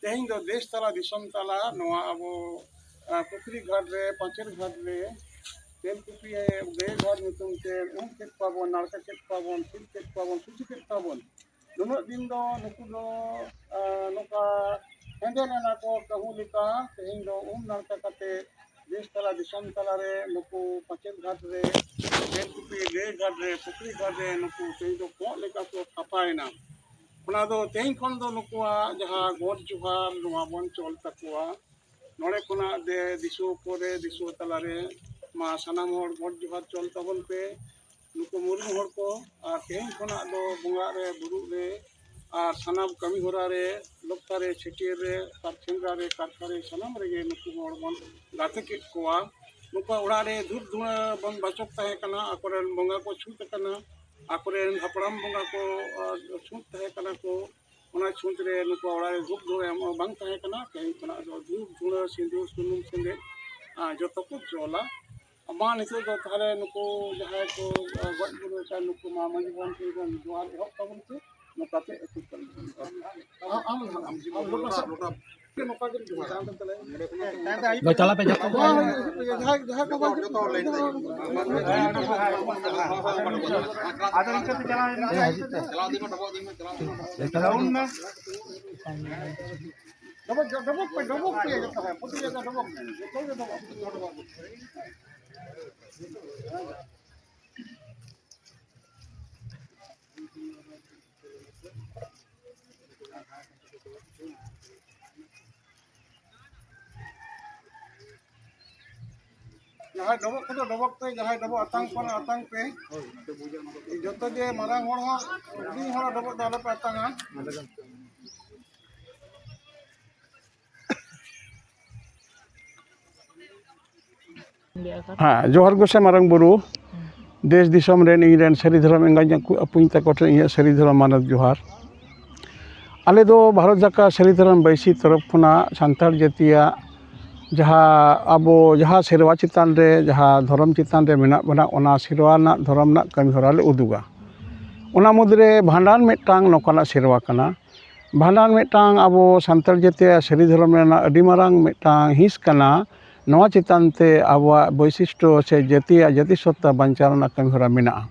ᱛᱮᱦᱮᱧ ᱫᱚ ᱫᱮᱥ ᱛᱟᱞᱟ ᱫᱤᱥᱚᱢ ᱛᱟᱞᱟ ᱱᱚᱣᱟ ᱟᱵᱚ, ᱟ, ᱯᱩᱠᱷᱨᱤ ᱜᱷᱟᱴ ᱨᱮ, ᱯᱟᱧᱪᱮᱛ ᱜᱷᱟᱴ ᱨᱮ ᱛᱮᱞᱠᱩᱯᱤ ᱜᱟᱹᱭ ᱜᱷᱟᱴ ᱧᱩᱛᱩᱢ ᱛᱮ ᱩᱢ ᱠᱮᱫ ᱠᱚᱣᱟ ᱵᱚᱱ, ᱱᱟᱲᱠᱟ ᱠᱮᱫ ᱠᱚᱣᱟ ᱵᱚᱱ, ᱥᱤᱫ ᱠᱮᱫ ᱠᱚᱣᱟ ᱵᱚᱱ, ᱥᱩᱪᱤ ᱠᱮᱫ ᱠᱚᱣᱟ ᱵᱚᱱ᱾ ᱱᱩᱱᱟᱹᱜ ᱫᱤᱱ ᱫᱚ ᱱᱩᱠᱩ ᱫᱚ, ᱟ, ᱱᱚᱝᱠᱟ ᱦᱮᱸᱫᱮ ᱞᱮᱱᱟ ᱠᱚ ᱠᱟᱹᱦᱩ ᱞᱮᱠᱟ᱾ ᱛᱮᱦᱮᱧ ᱫᱚ ᱩᱢ ᱱᱟᱲᱠᱟ ᱠᱟᱛᱮ ᱫᱮᱥ ᱛᱟᱞᱟ ᱫᱤᱥᱚᱢ ᱛᱟᱞᱟᱨᱮ ᱱᱩᱠᱩ ᱯᱟᱧᱪᱮᱛ ᱜᱷᱟᱴ ᱨᱮ, ᱛᱮᱞᱠᱩᱯᱤ ᱜᱟᱹᱭ ᱜᱷᱟᱴ ᱨᱮ, ᱯᱩᱠᱷᱨᱤ ᱜᱷᱟᱴ ᱨᱮ ᱱᱩᱠᱩ ᱛᱮᱦᱮᱧ ᱫᱚ ᱠᱚᱸᱜ ᱞᱮᱠᱟ ᱠᱚ ᱥᱟᱯᱷᱟᱭᱮᱱᱟ᱾ ᱚᱱᱟ ᱫᱚ ᱛᱮᱦᱮᱧ ᱠᱷᱚᱱ ᱫᱚ ᱱᱩᱠᱩᱣᱟᱜ ᱡᱟᱦᱟᱸ ᱜᱚᱰ ᱡᱚᱦᱟᱨ, ᱱᱚᱣᱟ ᱵᱚᱱ ᱪᱚᱞ ᱛᱟᱠᱚᱣᱟ᱾ ᱱᱚᱰᱮ ᱠᱷᱚᱱᱟᱜ ᱫᱮ ᱫᱤᱥᱩᱣᱟᱹ ᱠᱚᱨᱮ, ᱫᱤᱥᱩᱣᱟᱹ ᱛᱟᱞᱟᱨᱮ ᱢᱟ ᱥᱟᱱᱟᱢ ᱦᱚᱲ ᱜᱚᱰ ᱡᱚᱦᱟᱨ ᱪᱚᱞ ᱛᱟᱵᱚᱱ ᱯᱮ᱾ ᱱᱩᱠᱩ ᱢᱩᱨᱢᱩ ᱦᱚᱲ ᱠᱚ, ᱟᱨ ᱛᱮᱦᱮᱧ ᱠᱷᱚᱱᱟᱜ ᱫᱚ ᱵᱚᱸᱜᱟᱜ ᱨᱮ, ᱵᱩᱨᱩᱜ ᱨᱮ, ᱟᱨ ᱥᱟᱱᱟᱢ ᱠᱟᱹᱢᱤ ᱦᱚᱨᱟ ᱨᱮ, ᱞᱚᱠᱛᱟ ᱨᱮ, ᱪᱷᱟᱹᱴᱭᱟᱹᱨ ᱨᱮ, ᱟᱨ ᱥᱮᱸᱫᱽᱨᱟ ᱨᱮ, ᱠᱟᱨᱠᱷᱟ ᱨᱮ, ᱥᱟᱱᱟᱢ ᱨᱮᱜᱮ ᱱᱩᱠᱩ ᱦᱚᱲ ᱵᱚᱱ ᱜᱟᱛᱮ ᱠᱮᱫ ᱠᱚᱣᱟ᱾ ᱱᱩᱠᱩᱣᱟᱜ ᱚᱲᱟᱜ ᱨᱮ ᱫᱷᱩᱯ ᱫᱷᱩᱬᱟᱹ ᱵᱟᱝ ᱵᱟᱪᱚᱠ ᱛᱟᱦᱮᱸ ᱠᱟᱱᱟ, ᱟᱠᱚᱨᱮᱱ ᱵᱚᱸᱜᱟ ᱠᱚ ᱪᱷᱩᱸᱛ ᱟᱠᱟᱱᱟ, ᱟᱠᱚᱨᱮᱱ ᱦᱟᱯᱲᱟᱢ ᱵᱚᱸᱜᱟ ᱠᱚ ᱟᱨ ᱪᱷᱩᱸᱛ ᱛᱟᱦᱮᱸ ᱠᱟᱱᱟ ᱠᱚ, ᱚᱱᱟ ᱪᱷᱩᱸᱛ ᱨᱮ ᱱᱩᱠᱩᱣᱟᱜ ᱚᱲᱟᱜ ᱨᱮ ᱫᱷᱩᱯ ᱫᱷᱩᱬᱟᱹ ᱮᱢᱚᱜ ᱵᱟᱝ ᱛᱟᱦᱮᱸ ᱠᱟᱱᱟ᱾ ᱛᱮᱦᱮᱧ ᱠᱷᱚᱱᱟᱜ ᱫᱚ ᱫᱷᱩᱯ ᱫᱷᱩᱬᱟᱹ, ᱥᱤᱸᱫᱩᱨ, ᱥᱩᱱᱩᱢ, ᱥᱮᱸᱫᱮᱫ, ᱟᱨ ᱡᱚᱛᱚ ᱠᱚ ᱪᱚᱞᱟ᱾ ᱢᱟ ᱱᱤᱛᱚᱜ ᱫᱚ ᱛᱟᱦᱚᱞᱮ ᱱᱩᱠᱩ ᱡᱟᱦᱟᱸᱭ ᱠᱚ ᱜᱚᱡ ᱜᱩᱨ ᱟᱠᱟᱱ ᱱᱩᱠᱩ ᱢᱟ ᱢᱟᱹᱡᱷᱤ ᱵᱟᱵᱟ ᱴᱷᱮᱱ ᱠᱷᱚᱱ ᱡᱚᱦᱟᱨ ᱮᱦᱚᱵ ᱛᱟᱵᱚᱱ ᱯᱮ᱾ ᱱᱚᱝᱠᱟ ᱛᱮ ᱟᱹᱛᱩ ᱠᱟᱱᱟ᱾ ᱟᱢ, ᱟᱢ, ᱟᱢ, ᱟᱢ, ᱱᱚᱝᱠᱟ ᱜᱮ ᱡᱚᱦᱟᱨ᱾ ᱫᱚ ᱪᱟᱞᱟᱜ ᱯᱮ, ᱡᱚᱛᱚ᱾ ᱡᱟᱦᱟᱸᱭ, ᱡᱟᱦᱟᱸᱭ ᱠᱚ ᱵᱟᱝ ᱦᱤᱡᱩᱜ ᱠᱟᱱᱟ, ᱟᱫᱚ ᱤᱱᱠᱟᱹ ᱛᱮ ᱪᱟᱞᱟᱣ ᱞᱮᱱ ᱜᱮ᱾ ᱪᱟᱞᱟᱣ ᱤᱫᱤ ᱢᱮ, ᱰᱚᱵᱚᱜ ᱤᱫᱤ ᱢᱮ, ᱪᱟᱞᱟᱣ ᱤᱫᱤ ᱢᱮ᱾ ᱰᱚᱵᱚᱜ ᱤᱫᱤ ᱢᱮ, ᱪᱟᱞᱟᱣ ᱤᱫᱤ ᱢᱮ᱾ ᱰᱚᱵᱚᱜ, ᱰᱚᱵᱚᱜ ᱯᱮ, ᱰᱚᱵᱚᱜ ᱯᱮ, ᱡᱚᱛᱚ ᱦᱚᱲ᱾ ᱯᱨᱚᱛᱤ ᱡᱟᱭᱜᱟ ᱰᱚᱵᱚᱜ ᱯᱮ᱾ ᱡᱚᱛᱚ ᱜᱮ ᱰᱚᱵᱚᱜ ᱯᱮ, ᱰᱚᱵᱚᱜ ᱯᱮ᱾ ᱡᱟᱦᱟᱸᱭ ᱰᱚᱵᱚᱜ ᱠᱚᱫᱚ ᱰᱚᱵᱚᱜ ᱯᱮ, ᱡᱟᱦᱟᱸᱭ ᱰᱚᱵᱚᱜ ᱟᱛᱟᱝ ᱠᱚᱣᱟ ᱟᱛᱟᱝ ᱯᱮ᱾ ᱡᱚᱛᱚ ᱡᱮ ᱢᱟᱨᱟᱝ ᱦᱚᱲ ᱦᱚᱸ ᱦᱩᱰᱤᱧ ᱦᱚᱲ ᱰᱚᱵᱚᱜ ᱫᱚ ᱟᱞᱚᱯᱮ ᱟᱛᱟᱝᱟ᱾ ᱦᱮᱸ, ᱡᱚᱦᱟᱨ ᱜᱚᱸᱥᱟᱭ ᱢᱟᱨᱟᱝ ᱵᱩᱨᱩ, ᱫᱮᱥ ᱫᱤᱥᱚᱢ ᱨᱮᱱ ᱤᱧ ᱨᱮᱱ ᱥᱟᱹᱨᱤ ᱫᱷᱚᱨᱚᱢ ᱮᱸᱜᱟᱧ ᱟᱹᱯᱩᱧ ᱛᱟᱠᱚ ᱴᱷᱮᱱ ᱤᱧᱟᱹᱜ ᱥᱟᱹᱨᱤ ᱫᱷᱚᱨᱚᱢ ᱢᱟᱱᱚᱛ ᱡᱚᱦᱟᱨ᱾ ᱟᱞᱮ ᱫᱚ ᱵᱷᱟᱨᱚᱛ ᱡᱟᱠᱟᱛ ᱥᱟᱹᱨᱤ ᱫᱷᱚᱨᱚᱢ ᱵᱟᱹᱭᱥᱤ ᱛᱚᱨᱚᱯ ᱠᱷᱚᱱᱟᱜ ᱥᱟᱱᱛᱟᱲ ᱡᱟᱹᱛᱤᱭᱟᱜ ᱡᱟᱦᱟᱸ ᱟᱵᱚ ᱡᱟᱦᱟᱸ ᱥᱮᱨᱣᱟ ᱪᱮᱛᱟᱱ ᱨᱮ, ᱡᱟᱦᱟᱸ ᱫᱷᱚᱨᱚᱢ ᱪᱮᱛᱟᱱ ᱨᱮ ᱢᱮᱱᱟᱜ ᱵᱚᱱᱟ, ᱚᱱᱟ ᱥᱮᱨᱣᱟ ᱨᱮᱱᱟᱜ, ᱫᱷᱚᱨᱚᱢ ᱨᱮᱱᱟᱜ ᱠᱟᱹᱢᱤ ᱦᱚᱨᱟ ᱞᱮ ᱩᱫᱩᱜᱟ᱾ ᱚᱱᱟ ᱢᱩᱫᱽᱨᱮ ᱵᱷᱟᱸᱰᱟᱱ ᱢᱤᱫᱴᱟᱝ ᱱᱚᱝᱠᱟᱱᱟᱜ ᱥᱮᱨᱣᱟ ᱠᱟᱱᱟ᱾ ᱵᱷᱟᱸᱰᱟᱱ ᱢᱤᱫᱴᱟᱝ ᱟᱵᱚ ᱥᱟᱱᱛᱟᱲ ᱡᱟᱹᱛᱤᱭᱟᱜ ᱥᱟᱹᱨᱤ ᱫᱷᱚᱨᱚᱢ ᱨᱮᱱᱟᱜ ᱟᱹᱰᱤ ᱢᱟᱨᱟᱝ ᱢᱤᱫᱴᱟᱝ ᱦᱤᱸᱥ ᱠᱟᱱᱟ᱾ ᱱᱚᱣᱟ ᱪᱮᱛᱟᱱ ᱛᱮ ᱟᱵᱚᱣᱟᱜ ᱵᱳᱭᱥᱤᱥᱴᱚ ᱥᱮ ᱡᱟᱹᱛᱤᱭᱟᱜ ᱡᱟᱹᱛᱤ ᱥᱚᱛᱛᱟ ᱵᱟᱧᱪᱟᱣ ᱨᱮᱱᱟᱜ ᱠᱟᱹᱢᱤ ᱦᱚᱨᱟ ᱢᱮᱱᱟᱜᱼᱟ᱾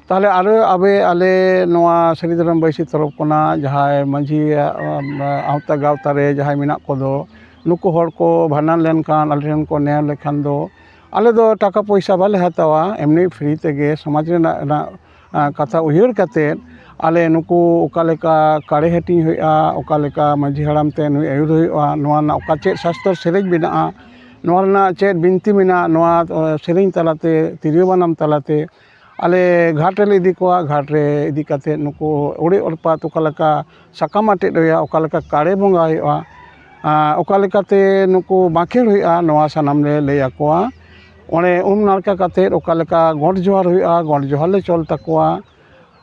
ᱛᱟᱦᱚᱞᱮ ᱟᱨᱚ ᱟᱵᱮ, ᱟᱞᱮ ᱱᱚᱣᱟ ᱥᱟᱹᱨᱤ ᱫᱷᱚᱨᱚᱢ ᱵᱟᱹᱭᱥᱤ ᱛᱚᱨᱚᱯ ᱠᱷᱚᱱᱟᱜ ᱡᱟᱦᱟᱸᱭ ᱢᱟᱹᱡᱷᱤᱭᱟᱜ, ᱟᱢ, ᱟᱣᱛᱟ ᱜᱟᱶᱛᱟ ᱨᱮ ᱡᱟᱦᱟᱸᱭ ᱢᱮᱱᱟᱜ ᱠᱚᱫᱚ, ᱱᱩᱠᱩ ᱦᱚᱲ ᱠᱚ ᱵᱷᱟᱸᱰᱟᱱ ᱞᱮᱱᱠᱷᱟᱱ ᱟᱞᱮ ᱴᱷᱮᱱ ᱠᱚ ᱱᱮᱦᱚᱨ ᱞᱮᱠᱷᱟᱱ ᱫᱚ, ᱟᱞᱮ ᱫᱚ ᱴᱟᱠᱟ ᱯᱚᱭᱥᱟ ᱵᱟᱞᱮ ᱦᱟᱛᱟᱣᱟ, ᱮᱢᱱᱤ ᱯᱷᱨᱤ ᱛᱮᱜᱮ ᱥᱚᱢᱟᱡᱽ ᱨᱮᱱᱟᱜ, ᱨᱮᱱᱟᱜ, ᱟᱸ, ᱠᱟᱛᱷᱟ ᱩᱭᱦᱟᱹᱨ ᱠᱟᱛᱮᱫ ᱟᱞᱮ ᱱᱩᱠᱩ ᱚᱠᱟ ᱞᱮᱠᱟ ᱠᱟᱲᱮ ᱦᱟᱹᱴᱤᱧ ᱦᱩᱭᱩᱜᱼᱟ, ᱚᱠᱟ ᱞᱮᱠᱟ ᱢᱟᱹᱡᱷᱤ ᱦᱟᱲᱟᱢ ᱛᱮ ᱱᱩᱭ ᱟᱹᱭᱩᱨ ᱦᱩᱭᱩᱜᱼᱟ, ᱱᱚᱣᱟ ᱨᱮᱱᱟᱜ ᱚᱠᱟ ᱪᱮᱫ ᱥᱟᱥᱛᱚᱨ ᱥᱮᱨᱮᱧ ᱢᱮᱱᱟᱜᱼᱟ, ᱱᱚᱣᱟ ᱨᱮᱱᱟᱜ ᱪᱮᱫ ᱵᱤᱱᱛᱤ ᱢᱮᱱᱟᱜᱼᱟ, ᱱᱚᱣᱟ, ᱟᱸ, ᱥᱮᱨᱮᱧ ᱛᱟᱞᱟᱛᱮ, ᱛᱤᱨᱭᱳ ᱵᱟᱱᱟᱢ ᱛᱟᱞᱟᱛᱮ ᱟᱞᱮ ᱜᱷᱟᱴ ᱨᱮᱞᱮ ᱤᱫᱤ ᱠᱚᱣᱟ᱾ ᱜᱷᱟᱴ ᱨᱮ ᱤᱫᱤ ᱠᱟᱛᱮᱫ ᱱᱩᱠᱩ ᱚᱲᱮᱡ ᱚᱲᱯᱟᱛ ᱚᱠᱟ ᱞᱮᱠᱟ ᱥᱟᱠᱟᱢ ᱟᱴᱮᱫ ᱦᱩᱭᱩᱜᱼᱟ, ᱚᱠᱟ ᱞᱮᱠᱟ ᱠᱟᱲᱮ ᱵᱚᱸᱜᱟ ᱦᱩᱭᱩᱜᱼᱟ, ᱟᱨ ᱚᱠᱟ ᱞᱮᱠᱟᱛᱮ ᱱᱩᱠᱩ ᱵᱟᱸᱠᱷᱮᱲ ᱦᱩᱭᱩᱜᱼᱟ, ᱱᱚᱣᱟ ᱥᱟᱱᱟᱢ ᱞᱮ ᱞᱟᱹᱭ ᱟᱠᱚᱣᱟ᱾ ᱚᱸᱰᱮ ᱩᱢ ᱱᱟᱲᱠᱟ ᱠᱟᱛᱮᱫ ᱚᱠᱟ ᱞᱮᱠᱟ ᱜᱚᱰ ᱡᱚᱦᱟᱨ ᱦᱩᱭᱩᱜᱼᱟ, ᱜᱚᱰ ᱡᱚᱦᱟᱨ ᱞᱮ ᱪᱚᱞ ᱛᱟᱠᱚᱣᱟ᱾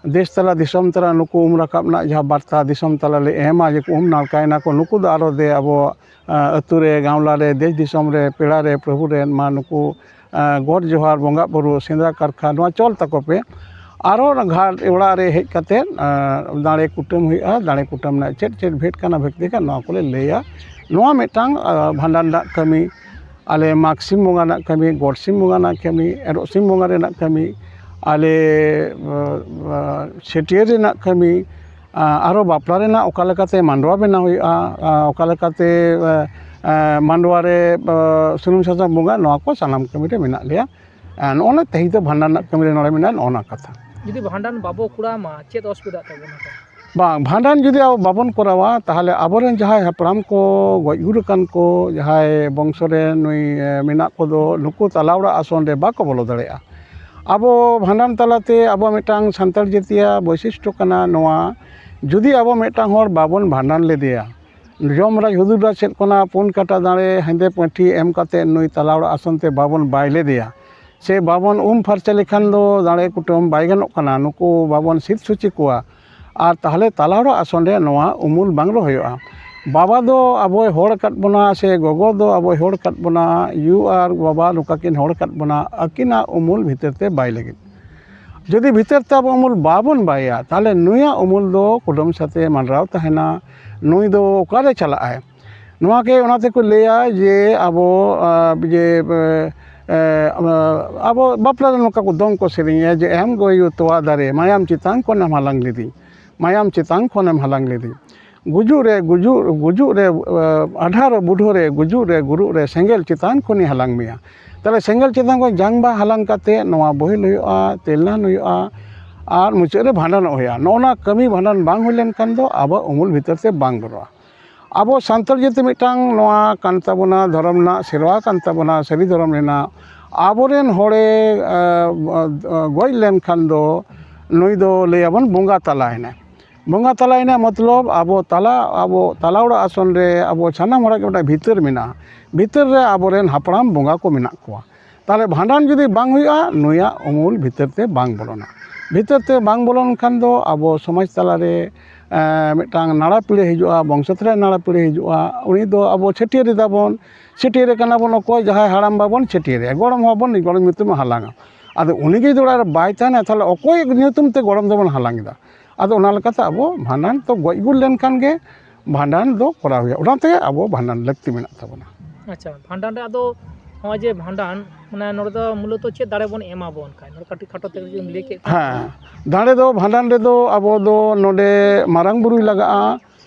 ᱫᱮᱥ ᱛᱟᱞᱟ ᱫᱤᱥᱚᱢ ᱛᱟᱞᱟ ᱱᱩᱠᱩ ᱩᱢ ᱨᱟᱠᱟᱵ ᱨᱮᱱᱟᱜ ᱡᱟᱦᱟᱸ ᱵᱟᱨᱛᱟ ᱫᱤᱥᱚᱢ ᱛᱟᱞᱟ ᱞᱮ ᱮᱢᱟ, ᱡᱮ ᱠᱚ ᱩᱢ ᱱᱟᱲᱠᱟᱭᱮᱱᱟ ᱠᱚ, ᱱᱩᱠᱩ ᱫᱚ ᱟᱨᱚ ᱫᱮ ᱟᱵᱚ, ᱟ, ᱟᱹᱛᱩ ᱨᱮ, ᱜᱟᱶᱞᱟ ᱨᱮ, ᱫᱮᱥ ᱫᱤᱥᱚᱢ ᱨᱮ, ᱯᱮᱲᱟ ᱨᱮ, ᱯᱨᱚᱵᱷᱩ ᱨᱮᱱ ᱢᱟ ᱱᱩᱠᱩ, ᱟ, ᱜᱚᱰ ᱡᱚᱦᱟᱨ, ᱵᱚᱸᱜᱟ ᱵᱩᱨᱩ, ᱥᱮᱸᱫᱽᱨᱟ ᱠᱟᱨᱠᱷᱟ, ᱱᱚᱣᱟ ᱪᱚᱞ ᱛᱟᱠᱚ ᱯᱮ᱾ ᱟᱨᱚ ᱚᱱᱟ ᱜᱷᱟᱴ ᱚᱲᱟᱜ ᱨᱮ ᱦᱮᱡ ᱠᱟᱛᱮᱫ, ᱟ, ᱫᱟᱲᱮ ᱠᱩᱴᱟᱹᱢ ᱦᱩᱭᱩᱜᱼᱟ᱾ ᱫᱟᱲᱮ ᱠᱩᱴᱟᱹᱢ ᱨᱮᱱᱟᱜ ᱪᱮᱫ ᱪᱮᱫ ᱵᱷᱮᱫ ᱠᱟᱱᱟ, ᱵᱷᱮᱫ ᱠᱟᱱᱟ, ᱱᱚᱣᱟ ᱠᱚᱞᱮ ᱞᱟᱹᱭᱟ᱾ ᱱᱚᱣᱟ ᱢᱤᱫᱴᱟᱝ, ᱟ, ᱵᱷᱟᱸᱰᱟᱱ ᱨᱮᱱᱟᱜ ᱠᱟᱹᱢᱤ᱾ ᱟᱞᱮ ᱢᱟᱜᱽ ᱥᱤᱢ ᱵᱚᱸᱜᱟ ᱨᱮᱱᱟᱜ ᱠᱟᱹᱢᱤ, ᱜᱚᱰ ᱥᱤᱢ ᱵᱚᱸᱜᱟ ᱨᱮᱱᱟᱜ ᱠᱟᱹᱢᱤ, ᱮᱨᱚᱜ ᱥᱤᱢ ᱵᱚᱸᱜᱟ ᱨᱮᱱᱟᱜ ᱠᱟᱹᱢᱤ, ᱟᱞᱮ, ᱟ, ᱟ, ᱪᱷᱟᱹᱴᱭᱟᱹᱨ ᱨᱮᱱᱟᱜ ᱠᱟᱹᱢᱤ, ᱟ, ᱟᱨᱚ ᱵᱟᱯᱞᱟ ᱨᱮᱱᱟᱜ ᱚᱠᱟ ᱞᱮᱠᱟᱛᱮ ᱢᱟᱰᱣᱟ ᱵᱮᱱᱟᱣ ᱦᱩᱭᱩᱜᱼᱟ, ᱟ, ᱚᱠᱟ ᱞᱮᱠᱟᱛᱮ, ᱟ, ᱟ, ᱢᱟᱰᱣᱟ ᱨᱮ, ᱟ, ᱥᱩᱱᱩᱢ ᱥᱟᱥᱟᱝ ᱵᱚᱸᱜᱟ, ᱱᱚᱣᱟ ᱠᱚ ᱥᱟᱱᱟᱢ ᱠᱟᱹᱢᱤ ᱨᱮ ᱢᱮᱱᱟᱜ ᱞᱮᱭᱟ᱾ ᱟ, ᱱᱚᱜᱼᱚ ᱱᱟ ᱛᱮᱦᱮᱧ ᱫᱚ ᱵᱷᱟᱸᱰᱟᱱ ᱨᱮᱱᱟᱜ ᱠᱟᱹᱢᱤ ᱨᱮ ᱱᱚᱰᱮ ᱢᱮᱱᱟᱜᱼᱟ, ᱱᱚᱜᱼᱚ ᱱᱟ ᱠᱟᱛᱷᱟ᱾ ᱡᱩᱫᱤ ᱵᱷᱟᱸᱰᱟᱱ ᱵᱟᱵᱚ ᱠᱚᱨᱟᱣ ᱢᱟ, ᱪᱮᱫ ᱚᱥᱩᱵᱤᱫᱷᱟᱜ ᱛᱟᱵᱚᱱᱟ? ᱵᱟᱝ, ᱵᱷᱟᱸᱰᱟᱱ ᱡᱩᱫᱤ ᱟᱵᱚ ᱵᱟᱵᱚᱱ ᱠᱚᱨᱟᱣᱟ, ᱛᱟᱦᱚᱞᱮ ᱟᱵᱚᱨᱮᱱ ᱡᱟᱦᱟᱸᱭ ᱦᱟᱯᱲᱟᱢ ᱠᱚ ᱜᱚᱡ ᱜᱩᱨ ᱟᱠᱟᱱ ᱠᱚ, ᱡᱟᱦᱟᱸᱭ ᱵᱚᱝᱥᱚ ᱨᱮ ᱱᱩᱭ, ᱮ, ᱢᱮᱱᱟᱜ ᱠᱚᱫᱚ, ᱱᱩᱠᱩ ᱛᱟᱞᱟ ᱚᱲᱟᱜ ᱟᱥᱚᱱ ᱨᱮ ᱵᱟᱠᱚ ᱵᱚᱞᱚ ᱫᱟᱲᱮᱭᱟᱜᱼᱟ᱾ ᱟᱵᱚ ᱵᱷᱟᱸᱰᱟᱱ ᱛᱟᱞᱟᱛᱮ ᱟᱵᱚ ᱢᱤᱫᱴᱟᱝ ᱥᱟᱱᱛᱟᱲ ᱡᱟᱹᱛᱤᱭᱟᱜ ᱵᱳᱭᱥᱤᱥᱴᱚ ᱠᱟᱱᱟ ᱱᱚᱣᱟ, ᱡᱩᱫᱤ ᱟᱵᱚ ᱢᱤᱫᱴᱟᱝ ᱦᱚᱲ ᱵᱟᱵᱚᱱ ᱵᱷᱟᱸᱰᱟᱱ ᱞᱮᱫᱮᱭᱟ, ᱡᱚᱢ ᱨᱟᱡᱽ ᱦᱩᱫᱩᱲ ᱨᱟᱡᱽ ᱥᱮᱫ ᱠᱷᱚᱱᱟᱜ ᱯᱩᱱ ᱠᱟᱴᱟ ᱫᱟᱲᱮ ᱦᱮᱸᱫᱮ ᱯᱟᱹᱴᱷᱤ ᱮᱢ ᱠᱟᱛᱮ ᱱᱩᱭ ᱛᱟᱞᱟ ᱚᱲᱟᱜ ᱟᱥᱚᱱ ᱛᱮ ᱵᱟᱵᱚᱱ ᱵᱟᱭ ᱞᱮᱫᱮᱭᱟ, ᱥᱮ ᱵᱟᱵᱚᱱ ᱩᱢ ᱯᱷᱟᱨᱪᱟ ᱞᱮᱠᱷᱟᱱ ᱫᱚ ᱫᱟᱲᱮ ᱠᱩᱴᱟᱹᱢ ᱵᱟᱭ ᱜᱟᱱᱚᱜ ᱠᱟᱱᱟ, ᱱᱩᱠᱩ ᱵᱟᱵᱚᱱ ᱥᱤᱫ ᱥᱩᱪᱤ ᱠᱚᱣᱟ, ᱟᱨ ᱛᱟᱦᱚᱞᱮ ᱛᱟᱞᱟ ᱚᱲᱟᱜ ᱟᱥᱚᱱ ᱨᱮ ᱱᱚᱣᱟ ᱩᱢᱩᱞ ᱵᱟᱝ ᱨᱚᱦᱚᱭᱚᱜᱼᱟ᱾ ᱵᱟᱵᱟ ᱫᱚ ᱟᱵᱚᱭ ᱦᱚᱲ ᱟᱠᱟᱫ ᱵᱚᱱᱟ, ᱥᱮ ᱜᱚᱜᱚ ᱫᱚ ᱟᱵᱚᱭ ᱦᱚᱲ ᱟᱠᱟᱫ ᱵᱚᱱᱟ, ᱭᱩ ᱟᱨ ᱵᱟᱵᱟ ᱱᱚᱝᱠᱟ ᱠᱤᱱ ᱦᱚᱲ ᱟᱠᱟᱫ ᱵᱚᱱᱟ, ᱟᱹᱠᱤᱱᱟᱜ ᱩᱢᱩᱞ ᱵᱷᱤᱛᱟᱹᱨ ᱛᱮ ᱵᱟᱭ ᱞᱟᱹᱜᱤᱫ᱾ ᱡᱩᱫᱤ ᱵᱷᱤᱛᱟᱹᱨ ᱛᱮ ᱟᱵᱚ ᱩᱢᱩᱞ ᱵᱟᱵᱚᱱ ᱵᱟᱭᱟ, ᱛᱟᱦᱚᱞᱮ ᱱᱩᱭᱟᱜ ᱩᱢᱩᱞ ᱫᱚ ᱠᱩᱰᱟᱹᱢ ᱥᱟᱛᱮ ᱢᱟᱸᱰᱨᱟᱣ ᱛᱟᱦᱮᱱᱟ᱾ ᱱᱩᱭ ᱫᱚ ᱚᱠᱟᱨᱮ ᱪᱟᱞᱟᱜᱼᱟᱭ? ᱱᱚᱣᱟ ᱜᱮ, ᱚᱱᱟ ᱛᱮᱠᱚ ᱞᱟᱹᱭᱟ ᱡᱮ ᱟᱵᱚ, ᱟ, ᱡᱮ, ᱮ, ᱮ, ᱟᱵᱚ ᱵᱟᱯᱞᱟ ᱨᱮ ᱱᱚᱝᱠᱟ ᱠᱚ ᱫᱚᱝ ᱠᱚ ᱥᱮᱨᱮᱧᱟ ᱡᱮ, "ᱮᱢ ᱜᱚᱭᱩ ᱛᱚᱣᱟ ᱫᱟᱨᱮ, ᱢᱟᱭᱟᱢ ᱪᱮᱛᱟᱱ ᱠᱷᱚᱱᱮᱢ ᱦᱟᱞᱟᱝ ᱞᱤᱫᱤᱧ, ᱢᱟᱭᱟᱢ ᱪᱮᱛᱟᱱ ᱠᱷᱚᱱᱮᱢ ᱦᱟᱞᱟᱝ ᱞᱤᱫᱤᱧ, ᱜᱩᱡᱩᱜ ᱨᱮ, ᱜᱩᱡᱩᱜ, ᱜᱩᱡᱩᱜ ᱨᱮ, ᱮ, ᱟᱫᱷᱟ ᱨᱮ ᱵᱩᱰᱷᱟᱹ ᱨᱮ, ᱜᱩᱡᱩᱜ ᱨᱮ, ᱜᱩᱨᱩᱜ ᱨᱮ, ᱥᱮᱸᱜᱮᱞ ᱪᱮᱛᱟᱱ ᱠᱷᱚᱱᱤᱧ ᱦᱟᱞᱟᱝ ᱢᱮᱭᱟ᱾" ᱛᱟᱦᱚᱞᱮ ᱥᱮᱸᱜᱮᱞ ᱪᱮᱛᱟᱱ ᱠᱷᱚᱱ ᱡᱟᱝ ᱵᱟᱦᱟ ᱦᱟᱞᱟᱝ ᱠᱟᱛᱮ ᱱᱚᱣᱟ ᱵᱳᱦᱮᱞ ᱦᱩᱭᱩᱜᱼᱟ, ᱛᱮᱞᱱᱟᱱ ᱦᱩᱭᱩᱜᱼᱟ, ᱟᱨ ᱢᱩᱪᱟᱹᱫ ᱨᱮ ᱵᱷᱟᱸᱰᱟᱱᱚᱜ ᱦᱩᱭᱩᱜᱼᱟ᱾ ᱱᱚᱜᱼᱚ ᱱᱚᱣᱟ ᱠᱟᱹᱢᱤ ᱵᱷᱟᱸᱰᱟᱱ ᱵᱟᱝ ᱦᱩᱭ ᱞᱮᱱᱠᱷᱟᱱ ᱫᱚ ᱟᱵᱚᱣᱟᱜ ᱩᱢᱩᱞ ᱵᱷᱤᱛᱟᱹᱨ ᱛᱮ ᱵᱟᱝ ᱵᱚᱞᱚᱜᱼᱟ᱾ ᱟᱵᱚ ᱥᱟᱱᱛᱟᱲ ᱡᱟᱹᱛᱤ ᱢᱤᱫᱴᱟᱝ ᱱᱚᱣᱟ ᱠᱟᱱ ᱛᱟᱵᱚᱱᱟ, ᱫᱷᱚᱨᱚᱢ ᱨᱮᱱᱟᱜ ᱥᱮᱨᱣᱟ ᱠᱟᱱ ᱛᱟᱵᱚᱱᱟ, ᱥᱟᱹᱨᱤ ᱫᱷᱚᱨᱚᱢ ᱨᱮᱱᱟᱜ᱾ ᱟᱵᱚᱨᱮᱱ ᱦᱚᱲᱮ, ᱮ, ᱮ, ᱜᱚᱡ ᱞᱮᱱᱠᱷᱟᱱ ᱫᱚ ᱱᱩᱭ ᱫᱚ ᱞᱟᱹᱭᱟᱵᱚᱱ ᱵᱚᱸᱜᱟ ᱛᱟᱞᱟᱭᱮᱱᱟᱭ᱾ ᱵᱚᱸᱜᱟ ᱛᱟᱞᱟᱭᱮᱱᱟ ᱢᱚᱛᱞᱚᱵ ᱟᱵᱚ ᱛᱟᱞᱟ, ᱟᱵᱚ ᱛᱟᱞᱟ ᱚᱲᱟᱜ ᱟᱥᱚᱱ ᱨᱮ ᱟᱵᱚ ᱥᱟᱱᱟᱢ ᱦᱚᱲᱟᱜ ᱜᱮ ᱢᱤᱫᱴᱟᱝ ᱵᱷᱤᱛᱟᱹᱨ ᱢᱮᱱᱟᱜᱼᱟ᱾ ᱵᱷᱤᱛᱟᱹᱨ ᱨᱮ ᱟᱵᱚᱨᱮᱱ ᱦᱟᱯᱲᱟᱢ ᱵᱚᱸᱜᱟ ᱠᱚ ᱢᱮᱱᱟᱜ ᱠᱚᱣᱟ᱾ ᱛᱟᱦᱚᱞᱮ ᱵᱷᱟᱸᱰᱟᱱ ᱡᱩᱫᱤ ᱵᱟᱝ ᱦᱩᱭᱩᱜᱼᱟ, ᱱᱩᱭᱟᱜ ᱩᱢᱩᱞ ᱵᱷᱤᱛᱟᱹᱨ ᱛᱮ ᱵᱟᱝ ᱵᱚᱞᱚᱱᱟ᱾ ᱵᱷᱤᱛᱟᱹᱨ ᱛᱮ ᱵᱟᱝ ᱵᱚᱞᱚᱱ ᱠᱷᱟᱱ ᱫᱚ ᱟᱵᱚ ᱥᱚᱢᱟᱡᱽ ᱛᱟᱞᱟᱨᱮ ᱮᱸ, ᱢᱤᱫᱴᱟᱝ ᱱᱟᱲᱟ ᱯᱤᱲᱟᱹ ᱦᱤᱡᱩᱜᱼᱟ, ᱵᱚᱝᱥᱚ ᱛᱟᱞᱟᱨᱮ ᱱᱟᱲᱟ ᱯᱤᱲᱟᱹ ᱦᱤᱡᱩᱜᱼᱟ᱾ ᱩᱱᱤ ᱫᱚ ᱟᱵᱚ ᱪᱷᱟᱹᱴᱭᱟᱹᱨ ᱮᱫᱟ ᱵᱚᱱ, ᱪᱷᱟᱹᱴᱭᱟᱹᱨ ᱠᱟᱱᱟ ᱵᱚᱱ, ᱚᱠᱚᱭ ᱡᱟᱦᱟᱸᱭ ᱦᱟᱲᱟᱢ ᱵᱟᱵᱚᱱ ᱪᱷᱟᱹᱴᱭᱟᱹᱨᱮᱭᱟ, ᱜᱚᱲᱚᱢ ᱦᱚᱸ ᱵᱚᱱ ᱜᱚᱲᱚᱢ ᱧᱩᱛᱩᱢ ᱦᱟᱞᱟᱝᱟ᱾ ᱟᱫᱚ ᱩᱱᱤ ᱜᱮ ᱡᱩᱫᱤ ᱚᱲᱟᱜ ᱨᱮ ᱵᱟᱭ ᱛᱟᱦᱮᱱᱟ, ᱛᱟᱦᱚᱞᱮ ᱚᱠᱚᱭ ᱧᱩᱛᱩᱢ ᱛᱮ ᱜᱚᱲᱚᱢ ᱫᱚᱵᱚᱱ ᱦᱟᱞᱟᱝ ᱮᱫᱟ? ᱟᱫᱚ ᱚᱱᱟ ᱞᱮᱠᱟᱛᱮ ᱟᱵᱚ ᱵᱷᱟᱸᱰᱟᱱ ᱛᱚ ᱜᱚᱡ ᱜᱩᱨ ᱞᱮᱱᱠᱷᱟᱱ ᱜᱮ ᱵᱷᱟᱸᱰᱟᱱ ᱫᱚ ᱠᱚᱨᱟᱣ ᱦᱩᱭᱩᱜᱼᱟ᱾ ᱚᱱᱟᱛᱮ ᱟᱵᱚ ᱵᱷᱟᱸᱰᱟᱱ ᱞᱟᱹᱠᱛᱤ ᱢᱮᱱᱟᱜ ᱛᱟᱵᱚᱱᱟ᱾ ᱟᱪᱪᱷᱟ, ᱵᱷᱟᱸᱰᱟᱱ ᱨᱮ ᱟᱫᱚ ᱱᱚᱜᱼᱚᱭ ᱡᱮ ᱵᱷᱟᱸᱰᱟᱱ, ᱢᱟᱱᱮ ᱱᱚᱰᱮ ᱫᱚ ᱢᱩᱞᱚᱛᱚ ᱪᱮᱫ ᱫᱟᱲᱮ ᱵᱚᱱ ᱮᱢᱟ ᱵᱚᱱ ᱠᱷᱟᱡ, ᱱᱚᱰᱮ ᱠᱟᱹᱴᱤᱡ ᱠᱷᱟᱴᱚ ᱛᱮ ᱠᱟᱹᱴᱤᱡ ᱮᱢ ᱞᱟᱹᱭ ᱠᱮᱫ ᱠᱷᱟᱱ᱾ ᱦᱮᱸ, ᱫᱟᱲᱮ ᱫᱚ ᱵᱷᱟᱸᱰᱟᱱ ᱨᱮᱫᱚ ᱟᱵᱚ ᱫᱚ ᱱᱚᱰᱮ ᱢᱟᱨᱟᱝ ᱵᱩᱨᱩᱭ ᱞᱟᱜᱟᱜᱼᱟ,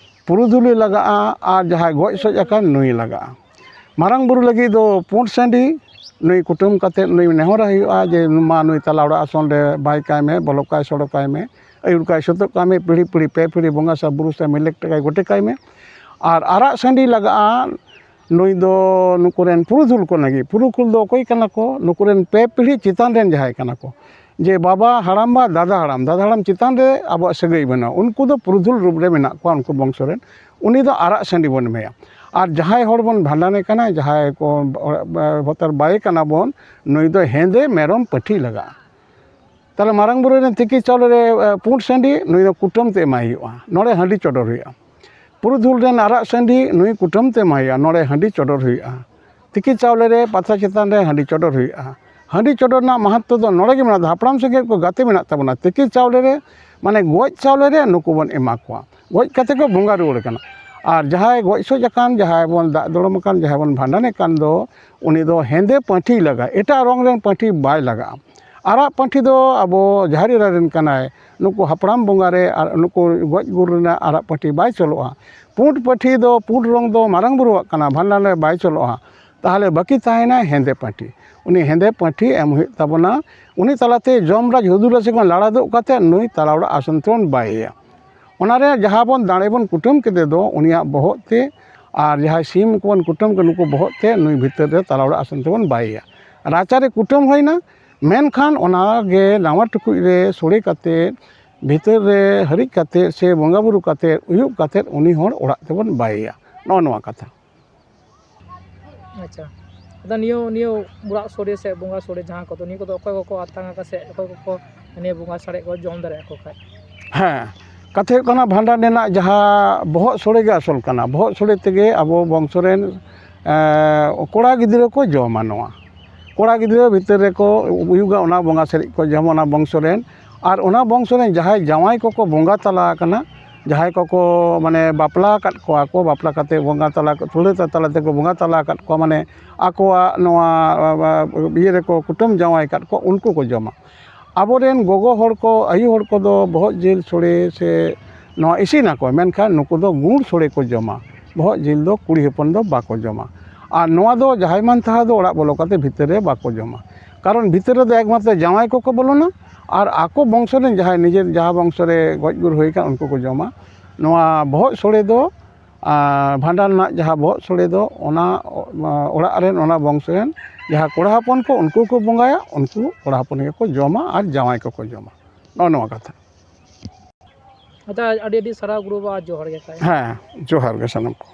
ᱯᱩᱨᱩᱫᱷᱩᱞᱮ ᱞᱟᱜᱟᱜᱼᱟ, ᱟᱨ ᱡᱟᱦᱟᱸᱭ ᱜᱚᱡ ᱥᱚᱡ ᱟᱠᱟᱱ ᱱᱩᱭ ᱞᱟᱜᱟᱜᱼᱟ᱾ ᱢᱟᱨᱟᱝ ᱵᱩᱨᱩ ᱞᱟᱹᱜᱤᱫ ᱫᱚ ᱯᱩᱸᱰ ᱥᱟᱺᱰᱤ, ᱱᱩᱭ ᱠᱩᱴᱟᱹᱢ ᱠᱟᱛᱮᱫ ᱱᱩᱭ ᱱᱮᱦᱚᱨ ᱦᱩᱭᱩᱜᱼᱟ ᱡᱮ, "ᱢᱟ ᱱᱩᱭ ᱛᱟᱞᱟ ᱚᱲᱟᱜ ᱟᱥᱚᱱ ᱨᱮ ᱵᱟᱭ ᱠᱟᱭ ᱢᱮ, ᱵᱚᱞᱚᱠ ᱠᱟᱭ ᱥᱚᱲᱚᱠ ᱟᱭ ᱢᱮ, ᱟᱹᱭᱩᱨ ᱠᱟᱭ ᱥᱩᱛᱩᱜ ᱠᱟᱭ ᱢᱮ, ᱯᱤᱲᱦᱤ ᱯᱤᱲᱦᱤ ᱯᱮ ᱯᱤᱲᱦᱤ ᱵᱚᱸᱜᱟ ᱥᱟ ᱵᱩᱨᱩ ᱥᱟ ᱢᱤᱞᱮᱠ ᱴᱟᱠᱟᱭ ᱜᱚᱴᱮ ᱠᱟᱭ ᱢᱮ᱾" ᱟᱨ ᱟᱨᱟᱜ ᱥᱟᱺᱰᱤ ᱞᱟᱜᱟᱜᱼᱟ, ᱱᱩᱭ ᱫᱚ ᱱᱩᱠᱩ ᱨᱮᱱ ᱯᱩᱨᱩᱫᱷᱩᱞ ᱠᱚ ᱞᱟᱹᱜᱤᱫ᱾ ᱯᱩᱨᱩᱫᱷᱩᱞ ᱫᱚ ᱚᱠᱚᱭ ᱠᱟᱱᱟ ᱠᱚ? ᱱᱩᱠᱩ ᱨᱮᱱ ᱯᱮ ᱯᱤᱲᱦᱤ ᱪᱮᱛᱟᱱ ᱨᱮᱱ ᱡᱟᱦᱟᱸᱭ ᱠᱟᱱᱟ ᱠᱚ, ᱡᱮ ᱵᱟᱵᱟ ᱦᱟᱲᱟᱢ ᱵᱟ ᱫᱟᱫᱟ ᱦᱟᱲᱟᱢ, ᱫᱟᱫᱟ ᱦᱟᱲᱟᱢ ᱪᱮᱛᱟᱱ ᱨᱮ ᱟᱵᱚᱣᱟᱜ ᱥᱟᱹᱜᱟᱹᱭ ᱵᱮᱱᱟᱣ, ᱩᱱᱠᱩ ᱫᱚ ᱯᱩᱨᱩᱫᱷᱩᱞ ᱨᱩᱯ ᱨᱮ ᱢᱮᱱᱟᱜ ᱠᱚᱣᱟ, ᱩᱱᱠᱩ ᱵᱚᱝᱥᱚ ᱨᱮᱱ᱾ ᱩᱱᱤ ᱫᱚ ᱟᱨᱟᱜ ᱥᱟᱺᱰᱤ ᱵᱚᱱ ᱮᱢᱟᱭᱟ᱾ ᱟᱨ ᱡᱟᱦᱟᱸᱭ ᱦᱚᱲ ᱵᱚᱱ ᱵᱷᱟᱸᱰᱟᱱᱮ ᱠᱟᱱᱟ, ᱡᱟᱦᱟᱸᱭ ᱠᱚ ᱵᱷᱚᱛᱟᱨ ᱵᱟᱭᱮ ᱠᱟᱱᱟ ᱵᱚᱱ, ᱱᱩᱭ ᱫᱚ ᱦᱮᱸᱫᱮ ᱢᱮᱨᱚᱢ ᱯᱟᱹᱴᱷᱤ ᱞᱟᱜᱟᱜᱼᱟ᱾ ᱛᱟᱦᱚᱞᱮ ᱢᱟᱨᱟᱝ ᱵᱩᱨᱩ ᱨᱮᱱ ᱛᱤᱠᱤ ᱪᱟᱣᱞᱮ ᱨᱮ, ᱮ, ᱯᱩᱸᱰ ᱥᱟᱺᱰᱤ, ᱱᱩᱭ ᱫᱚ ᱠᱩᱴᱟᱹᱢ ᱛᱮ ᱮᱢᱟᱭ ᱦᱩᱭᱩᱜᱼᱟ, ᱱᱚᱰᱮ ᱦᱟᱺᱰᱤ ᱪᱚᱰᱚᱨ ᱦᱩᱭᱩᱜᱼᱟ᱾ ᱯᱩᱨᱩᱫᱷᱩᱞ ᱨᱮᱱ ᱟᱨᱟᱜ ᱥᱟᱺᱰᱤ, ᱱᱩᱭ ᱠᱩᱴᱟᱹᱢ ᱛᱮ ᱮᱢᱟᱭ ᱦᱩᱭᱩᱜᱼᱟ, ᱱᱚᱰᱮ ᱦᱟᱺᱰᱤ ᱪᱚᱰᱚᱨ ᱦᱩᱭᱩᱜᱼᱟ᱾ ᱛᱤᱠᱤ ᱪᱟᱣᱞᱮ ᱨᱮ ᱯᱟᱛᱟ ᱪᱮᱛᱟᱱ ᱨᱮ ᱦᱟᱺᱰᱤ ᱪᱚᱰᱚᱨ ᱦᱩᱭᱩᱜᱼᱟ᱾ ᱦᱟᱺᱰᱤ ᱪᱚᱰᱚᱨ ᱨᱮᱱᱟᱜ ᱢᱟᱦᱟᱛᱛᱚ ᱫᱚ ᱱᱚᱰᱮ ᱜᱮ ᱢᱮᱱᱟᱜᱼᱟ, ᱦᱟᱯᱲᱟᱢ ᱥᱮᱸᱜᱮᱞ ᱠᱚ ᱜᱟᱛᱮ ᱢᱮᱱᱟᱜ ᱛᱟᱵᱚᱱᱟ᱾ ᱛᱤᱠᱤ ᱪᱟᱣᱞᱮ ᱨᱮ, ᱢᱟᱱᱮ ᱜᱚᱡ ᱪᱟᱣᱞᱮ ᱨᱮ ᱱᱩᱠᱩ ᱵᱚᱱ ᱮᱢᱟ ᱠᱚᱣᱟ, ᱜᱚᱡ ᱠᱟᱛᱮ ᱠᱚ ᱵᱚᱸᱜᱟ ᱨᱩᱣᱟᱹᱲ ᱠᱟᱱᱟ᱾ ᱟᱨ ᱡᱟᱦᱟᱸᱭ ᱜᱚᱡ ᱥᱚᱡ ᱟᱠᱟᱱ, ᱡᱟᱦᱟᱸᱭ ᱵᱚᱱ ᱫᱟᱜ ᱫᱩᱲᱩᱢ ᱟᱠᱟᱱ, ᱡᱟᱦᱟᱸᱭ ᱵᱚᱱ ᱵᱷᱟᱸᱰᱟᱱᱮ ᱠᱟᱱ ᱫᱚ, ᱩᱱᱤ ᱫᱚ ᱦᱮᱸᱫᱮ ᱯᱟᱹᱴᱷᱤ ᱞᱟᱜᱟᱜᱼᱟ, ᱮᱴᱟᱜ ᱨᱚᱝ ᱨᱮᱱ ᱯᱟᱹᱴᱷᱤ ᱵᱟᱭ ᱞᱟᱜᱟᱜᱼᱟ᱾ ᱟᱨᱟᱜ ᱯᱟᱹᱴᱷᱤ ᱫᱚ ᱟᱵᱚ ᱡᱟᱦᱮᱨ ᱮᱨᱟ ᱨᱮᱱ ᱠᱟᱱᱟᱭ, ᱱᱩᱠᱩ ᱦᱟᱯᱲᱟᱢ ᱵᱚᱸᱜᱟ ᱨᱮ ᱟᱨ ᱱᱩᱠᱩ ᱜᱚᱡ ᱜᱩᱨ ᱨᱮᱱᱟᱜ ᱟᱨᱟᱜ ᱯᱟᱹᱴᱷᱤ ᱵᱟᱭ ᱪᱚᱞᱚᱜᱼᱟ᱾ ᱯᱩᱸᱰ ᱯᱟᱹᱴᱷᱤ ᱫᱚ, ᱯᱩᱸᱰ ᱨᱚᱝ ᱫᱚ ᱢᱟᱨᱟᱝ ᱵᱩᱨᱩᱣᱟᱜ ᱠᱟᱱᱟ, ᱵᱷᱟᱸᱰᱟᱱ ᱨᱮ ᱵᱟᱭ ᱪᱚᱞᱚᱜᱼᱟ᱾ ᱛᱟᱦᱚᱞᱮ ᱵᱟᱹᱠᱤ ᱛᱟᱦᱮᱸᱭᱮᱱᱟ ᱦᱮᱸᱫᱮ ᱯᱟᱹᱴᱷᱤ᱾ ᱩᱱᱤ ᱦᱮᱸᱫᱮ ᱯᱟᱹᱴᱷᱤ ᱮᱢ ᱦᱩᱭᱩᱜ ᱛᱟᱵᱚᱱᱟ᱾ ᱩᱱᱤ ᱛᱟᱞᱟᱛᱮ ᱡᱚᱢ ᱨᱟᱡᱽ ᱦᱩᱫᱩᱲ ᱨᱟᱡᱽ ᱠᱷᱚᱱ ᱞᱟᱲᱟ ᱫᱩᱜ ᱠᱟᱛᱮ ᱱᱩᱭ ᱛᱟᱞᱟ ᱚᱲᱟᱜ ᱟᱥᱚᱱ ᱛᱮᱵᱚᱱ ᱵᱟᱭᱮᱭᱟ᱾ ᱚᱱᱟᱨᱮ ᱡᱟᱦᱟᱸ ᱵᱚᱱ ᱫᱟᱲᱮ ᱵᱚᱱ ᱠᱩᱴᱟᱹᱢ ᱠᱮᱫᱮ ᱫᱚ, ᱩᱱᱤᱭᱟᱜ ᱵᱚᱦᱚᱜ ᱛᱮ ᱟᱨ ᱡᱟᱦᱟᱸᱭ ᱥᱤᱢ ᱠᱚᱵᱚᱱ ᱠᱩᱴᱟᱹᱢ ᱠᱚ, ᱱᱩᱠᱩ ᱵᱚᱦᱚᱜ ᱛᱮ ᱱᱩᱭ ᱵᱷᱤᱛᱟᱹᱨ ᱨᱮ ᱛᱟᱞᱟ ᱚᱲᱟᱜ ᱟᱥᱚᱱ ᱛᱮᱵᱚᱱ ᱵᱟᱭᱮᱭᱟ᱾ ᱨᱟᱪᱟᱨᱮ ᱠᱩᱴᱟᱹᱢ ᱦᱩᱭᱱᱟ, ᱢᱮᱱᱠᱷᱟᱱ ᱚᱱᱟ ᱜᱮ ᱱᱟᱣᱟ ᱴᱩᱠᱩᱡ ᱨᱮ ᱥᱳᱲᱮ ᱠᱟᱛᱮ, ᱵᱷᱤᱛᱟᱹᱨ ᱨᱮ ᱦᱟᱹᱨᱤᱡ ᱠᱟᱛᱮ ᱥᱮ ᱵᱚᱸᱜᱟ ᱵᱩᱨᱩ ᱠᱟᱛᱮ, ᱩᱭᱩᱜ ᱠᱟᱛᱮ ᱩᱱᱤ ᱦᱚᱲ ᱚᱲᱟᱜ ᱛᱮᱵᱚᱱ ᱵᱟᱭᱮᱭᱟ᱾ ᱱᱚᱜᱼᱚ ᱱᱚᱣᱟ ᱠᱟᱛᱷᱟ᱾ ᱟᱪᱪᱷᱟ, ᱟᱫᱚ ᱱᱤᱭᱟᱹ ᱱᱤᱭᱟᱹ ᱚᱲᱟᱜ ᱥᱳᱲᱮ ᱥᱮ ᱵᱚᱸᱜᱟ ᱥᱳᱲᱮ ᱡᱟᱦᱟᱸ ᱠᱚᱫᱚ, ᱱᱤᱭᱟᱹ ᱠᱚᱫᱚ ᱚᱠᱚᱭ ᱠᱚᱠᱚ ᱟᱛᱟᱝ ᱟᱠᱟᱫ ᱥᱮ ᱚᱠᱚᱭ ᱠᱚᱠᱚ ᱱᱤᱭᱟᱹ ᱵᱚᱸᱜᱟ ᱥᱟᱨᱮᱡ ᱠᱚ ᱡᱚᱢ ᱫᱟᱲᱮᱭᱟᱜ ᱠᱚ ᱠᱷᱟᱡ? ᱦᱮᱸ, ᱠᱟᱛᱷᱟ ᱦᱩᱭᱩᱜ ᱠᱟᱱᱟ, ᱵᱷᱟᱸᱰᱟᱱ ᱨᱮᱱᱟᱜ ᱡᱟᱦᱟᱸ ᱵᱚᱦᱚᱜ ᱥᱳᱲᱮ ᱜᱮ ᱟᱥᱚᱞ ᱠᱟᱱᱟ, ᱵᱚᱦᱚᱜ ᱥᱳᱲᱮ ᱛᱮᱜᱮ ᱟᱵᱚ ᱵᱚᱝᱥᱚ ᱨᱮᱱ, ᱮᱸ, ᱠᱚᱲᱟ ᱜᱤᱫᱽᱨᱟᱹ ᱠᱚ ᱡᱚᱢᱟ᱾ ᱱᱚᱣᱟ ᱠᱚᱲᱟ ᱜᱤᱫᱽᱨᱟᱹ ᱵᱷᱤᱛᱟᱹᱨ ᱨᱮᱠᱚ ᱦᱩᱭᱩᱜᱼᱟ, ᱚᱱᱟ ᱵᱚᱸᱜᱟ ᱥᱟᱨᱮᱡ ᱠᱚ ᱡᱚᱢᱟ, ᱚᱱᱟ ᱵᱚᱝᱥᱚ ᱨᱮᱱ᱾ ᱟᱨ ᱚᱱᱟ ᱵᱚᱝᱥᱚ ᱨᱮᱱ ᱡᱟᱦᱟᱸᱭ ᱡᱟᱶᱟᱭ ᱠᱚᱠᱚ ᱵᱚᱸᱜᱟ ᱛᱟᱞᱟ ᱟᱠᱟᱱᱟ, ᱡᱟᱦᱟᱸᱭ ᱠᱚᱠᱚ, ᱢᱟᱱᱮ, ᱵᱟᱯᱞᱟ ᱟᱠᱟᱫ ᱠᱚᱣᱟ ᱠᱚ, ᱵᱟᱯᱞᱟ ᱠᱟᱛᱮ ᱵᱚᱸᱜᱟ ᱛᱟᱞᱟ, ᱥᱳᱲᱮ ᱛᱟᱞᱟ ᱛᱮᱠᱚ ᱵᱚᱸᱜᱟ ᱛᱟᱞᱟ ᱟᱠᱟᱫ ᱠᱚᱣᱟ, ᱢᱟᱱᱮ, ᱟᱠᱚᱣᱟᱜ ᱱᱚᱣᱟ, ᱟ, ᱟ, ᱤᱭᱟᱹ ᱨᱮᱠᱚ ᱠᱩᱴᱟᱹᱢ ᱡᱟᱶᱟᱭ ᱟᱠᱟᱫ ᱠᱚᱣᱟ, ᱩᱱᱠᱩ ᱠᱚ ᱡᱚᱢᱟ᱾ ᱟᱵᱚᱨᱮᱱ ᱜᱚᱜᱚ ᱦᱚᱲ ᱠᱚ, ᱟᱭᱳ ᱦᱚᱲ ᱠᱚᱫᱚ ᱵᱚᱦᱚᱜ ᱡᱤᱞ ᱥᱳᱲᱮ ᱥᱮ ᱱᱚᱣᱟ ᱤᱥᱤᱱᱟᱠᱚ, ᱢᱮᱱᱠᱷᱟᱱ ᱱᱩᱠᱩ ᱫᱚ ᱜᱩᱲ ᱥᱳᱲᱮ ᱠᱚ ᱡᱚᱢᱟ᱾ ᱵᱚᱦᱚᱜ ᱡᱤᱞ ᱫᱚ ᱠᱩᱲᱤ ᱦᱚᱯᱚᱱ ᱫᱚ ᱵᱟᱠᱚ ᱡᱚᱢᱟ᱾ ᱟᱨ ᱱᱚᱣᱟ ᱫᱚ ᱡᱟᱦᱟᱸᱭ ᱢᱟᱱ ᱛᱟᱦᱟ ᱫᱚ ᱚᱲᱟᱜ ᱵᱚᱞᱚ ᱠᱟᱛᱮ ᱵᱷᱤᱛᱟᱹᱨ ᱨᱮ ᱵᱟᱠᱚ ᱡᱚᱢᱟ, ᱠᱟᱨᱚᱱ ᱵᱷᱤᱛᱟᱹᱨ ᱨᱮᱫᱚ ᱮᱠᱢᱟᱛᱨᱚ ᱡᱟᱶᱟᱭ ᱠᱚᱠᱚ ᱵᱚᱞᱚᱱᱟ᱾ ᱟᱨ ᱟᱠᱚ ᱵᱚᱝᱥᱚ ᱨᱮᱱ ᱡᱟᱦᱟᱸᱭ, ᱱᱤᱡᱮᱨ ᱡᱟᱦᱟᱸ ᱵᱚᱝᱥᱚ ᱨᱮ ᱜᱚᱡ ᱜᱩᱨ ᱦᱩᱭ ᱟᱠᱟᱱ, ᱩᱱᱠᱩ ᱠᱚ ᱡᱚᱢᱟ᱾ ᱱᱚᱣᱟ ᱵᱚᱦᱚᱜ ᱥᱳᱲᱮ ᱫᱚ, ᱟᱨ ᱵᱷᱟᱸᱰᱟᱱ ᱨᱮᱱᱟᱜ ᱡᱟᱦᱟᱸ ᱵᱚᱦᱚᱜ ᱥᱳᱲᱮ ᱫᱚ, ᱚᱱᱟ, ᱚ, ᱚᱲᱟᱜ ᱨᱮᱱ, ᱚᱱᱟ ᱵᱚᱝᱥᱚ ᱨᱮᱱ ᱡᱟᱦᱟᱸ ᱠᱚᱲᱟ ᱦᱚᱯᱚᱱ ᱠᱚ, ᱩᱱᱠᱩ ᱠᱚ ᱵᱚᱸᱜᱟᱭᱟ, ᱩᱱᱠᱩ ᱠᱚᱲᱟ ᱦᱚᱯᱚᱱ ᱜᱮᱠᱚ ᱡᱚᱢᱟ ᱟᱨ ᱡᱟᱶᱟᱭ ᱠᱚᱠᱚ ᱡᱚᱢᱟ᱾ ᱱᱚᱜᱼᱚ ᱱᱚᱣᱟ ᱠᱟᱛᱷᱟ᱾ ᱟᱪᱪᱷᱟ, ᱟᱹᱰᱤ ᱟᱹᱰᱤ ᱥᱟᱨᱦᱟᱣ ᱜᱩᱨᱩ ᱵᱟᱵᱟ, ᱡᱚᱦᱟᱨ ᱜᱮ ᱛᱟᱦᱮᱸ᱾ ᱦᱮᱸ, ᱡᱚᱦᱟᱨ ᱜᱮ ᱥᱟᱱᱟᱢ ᱠᱚ᱾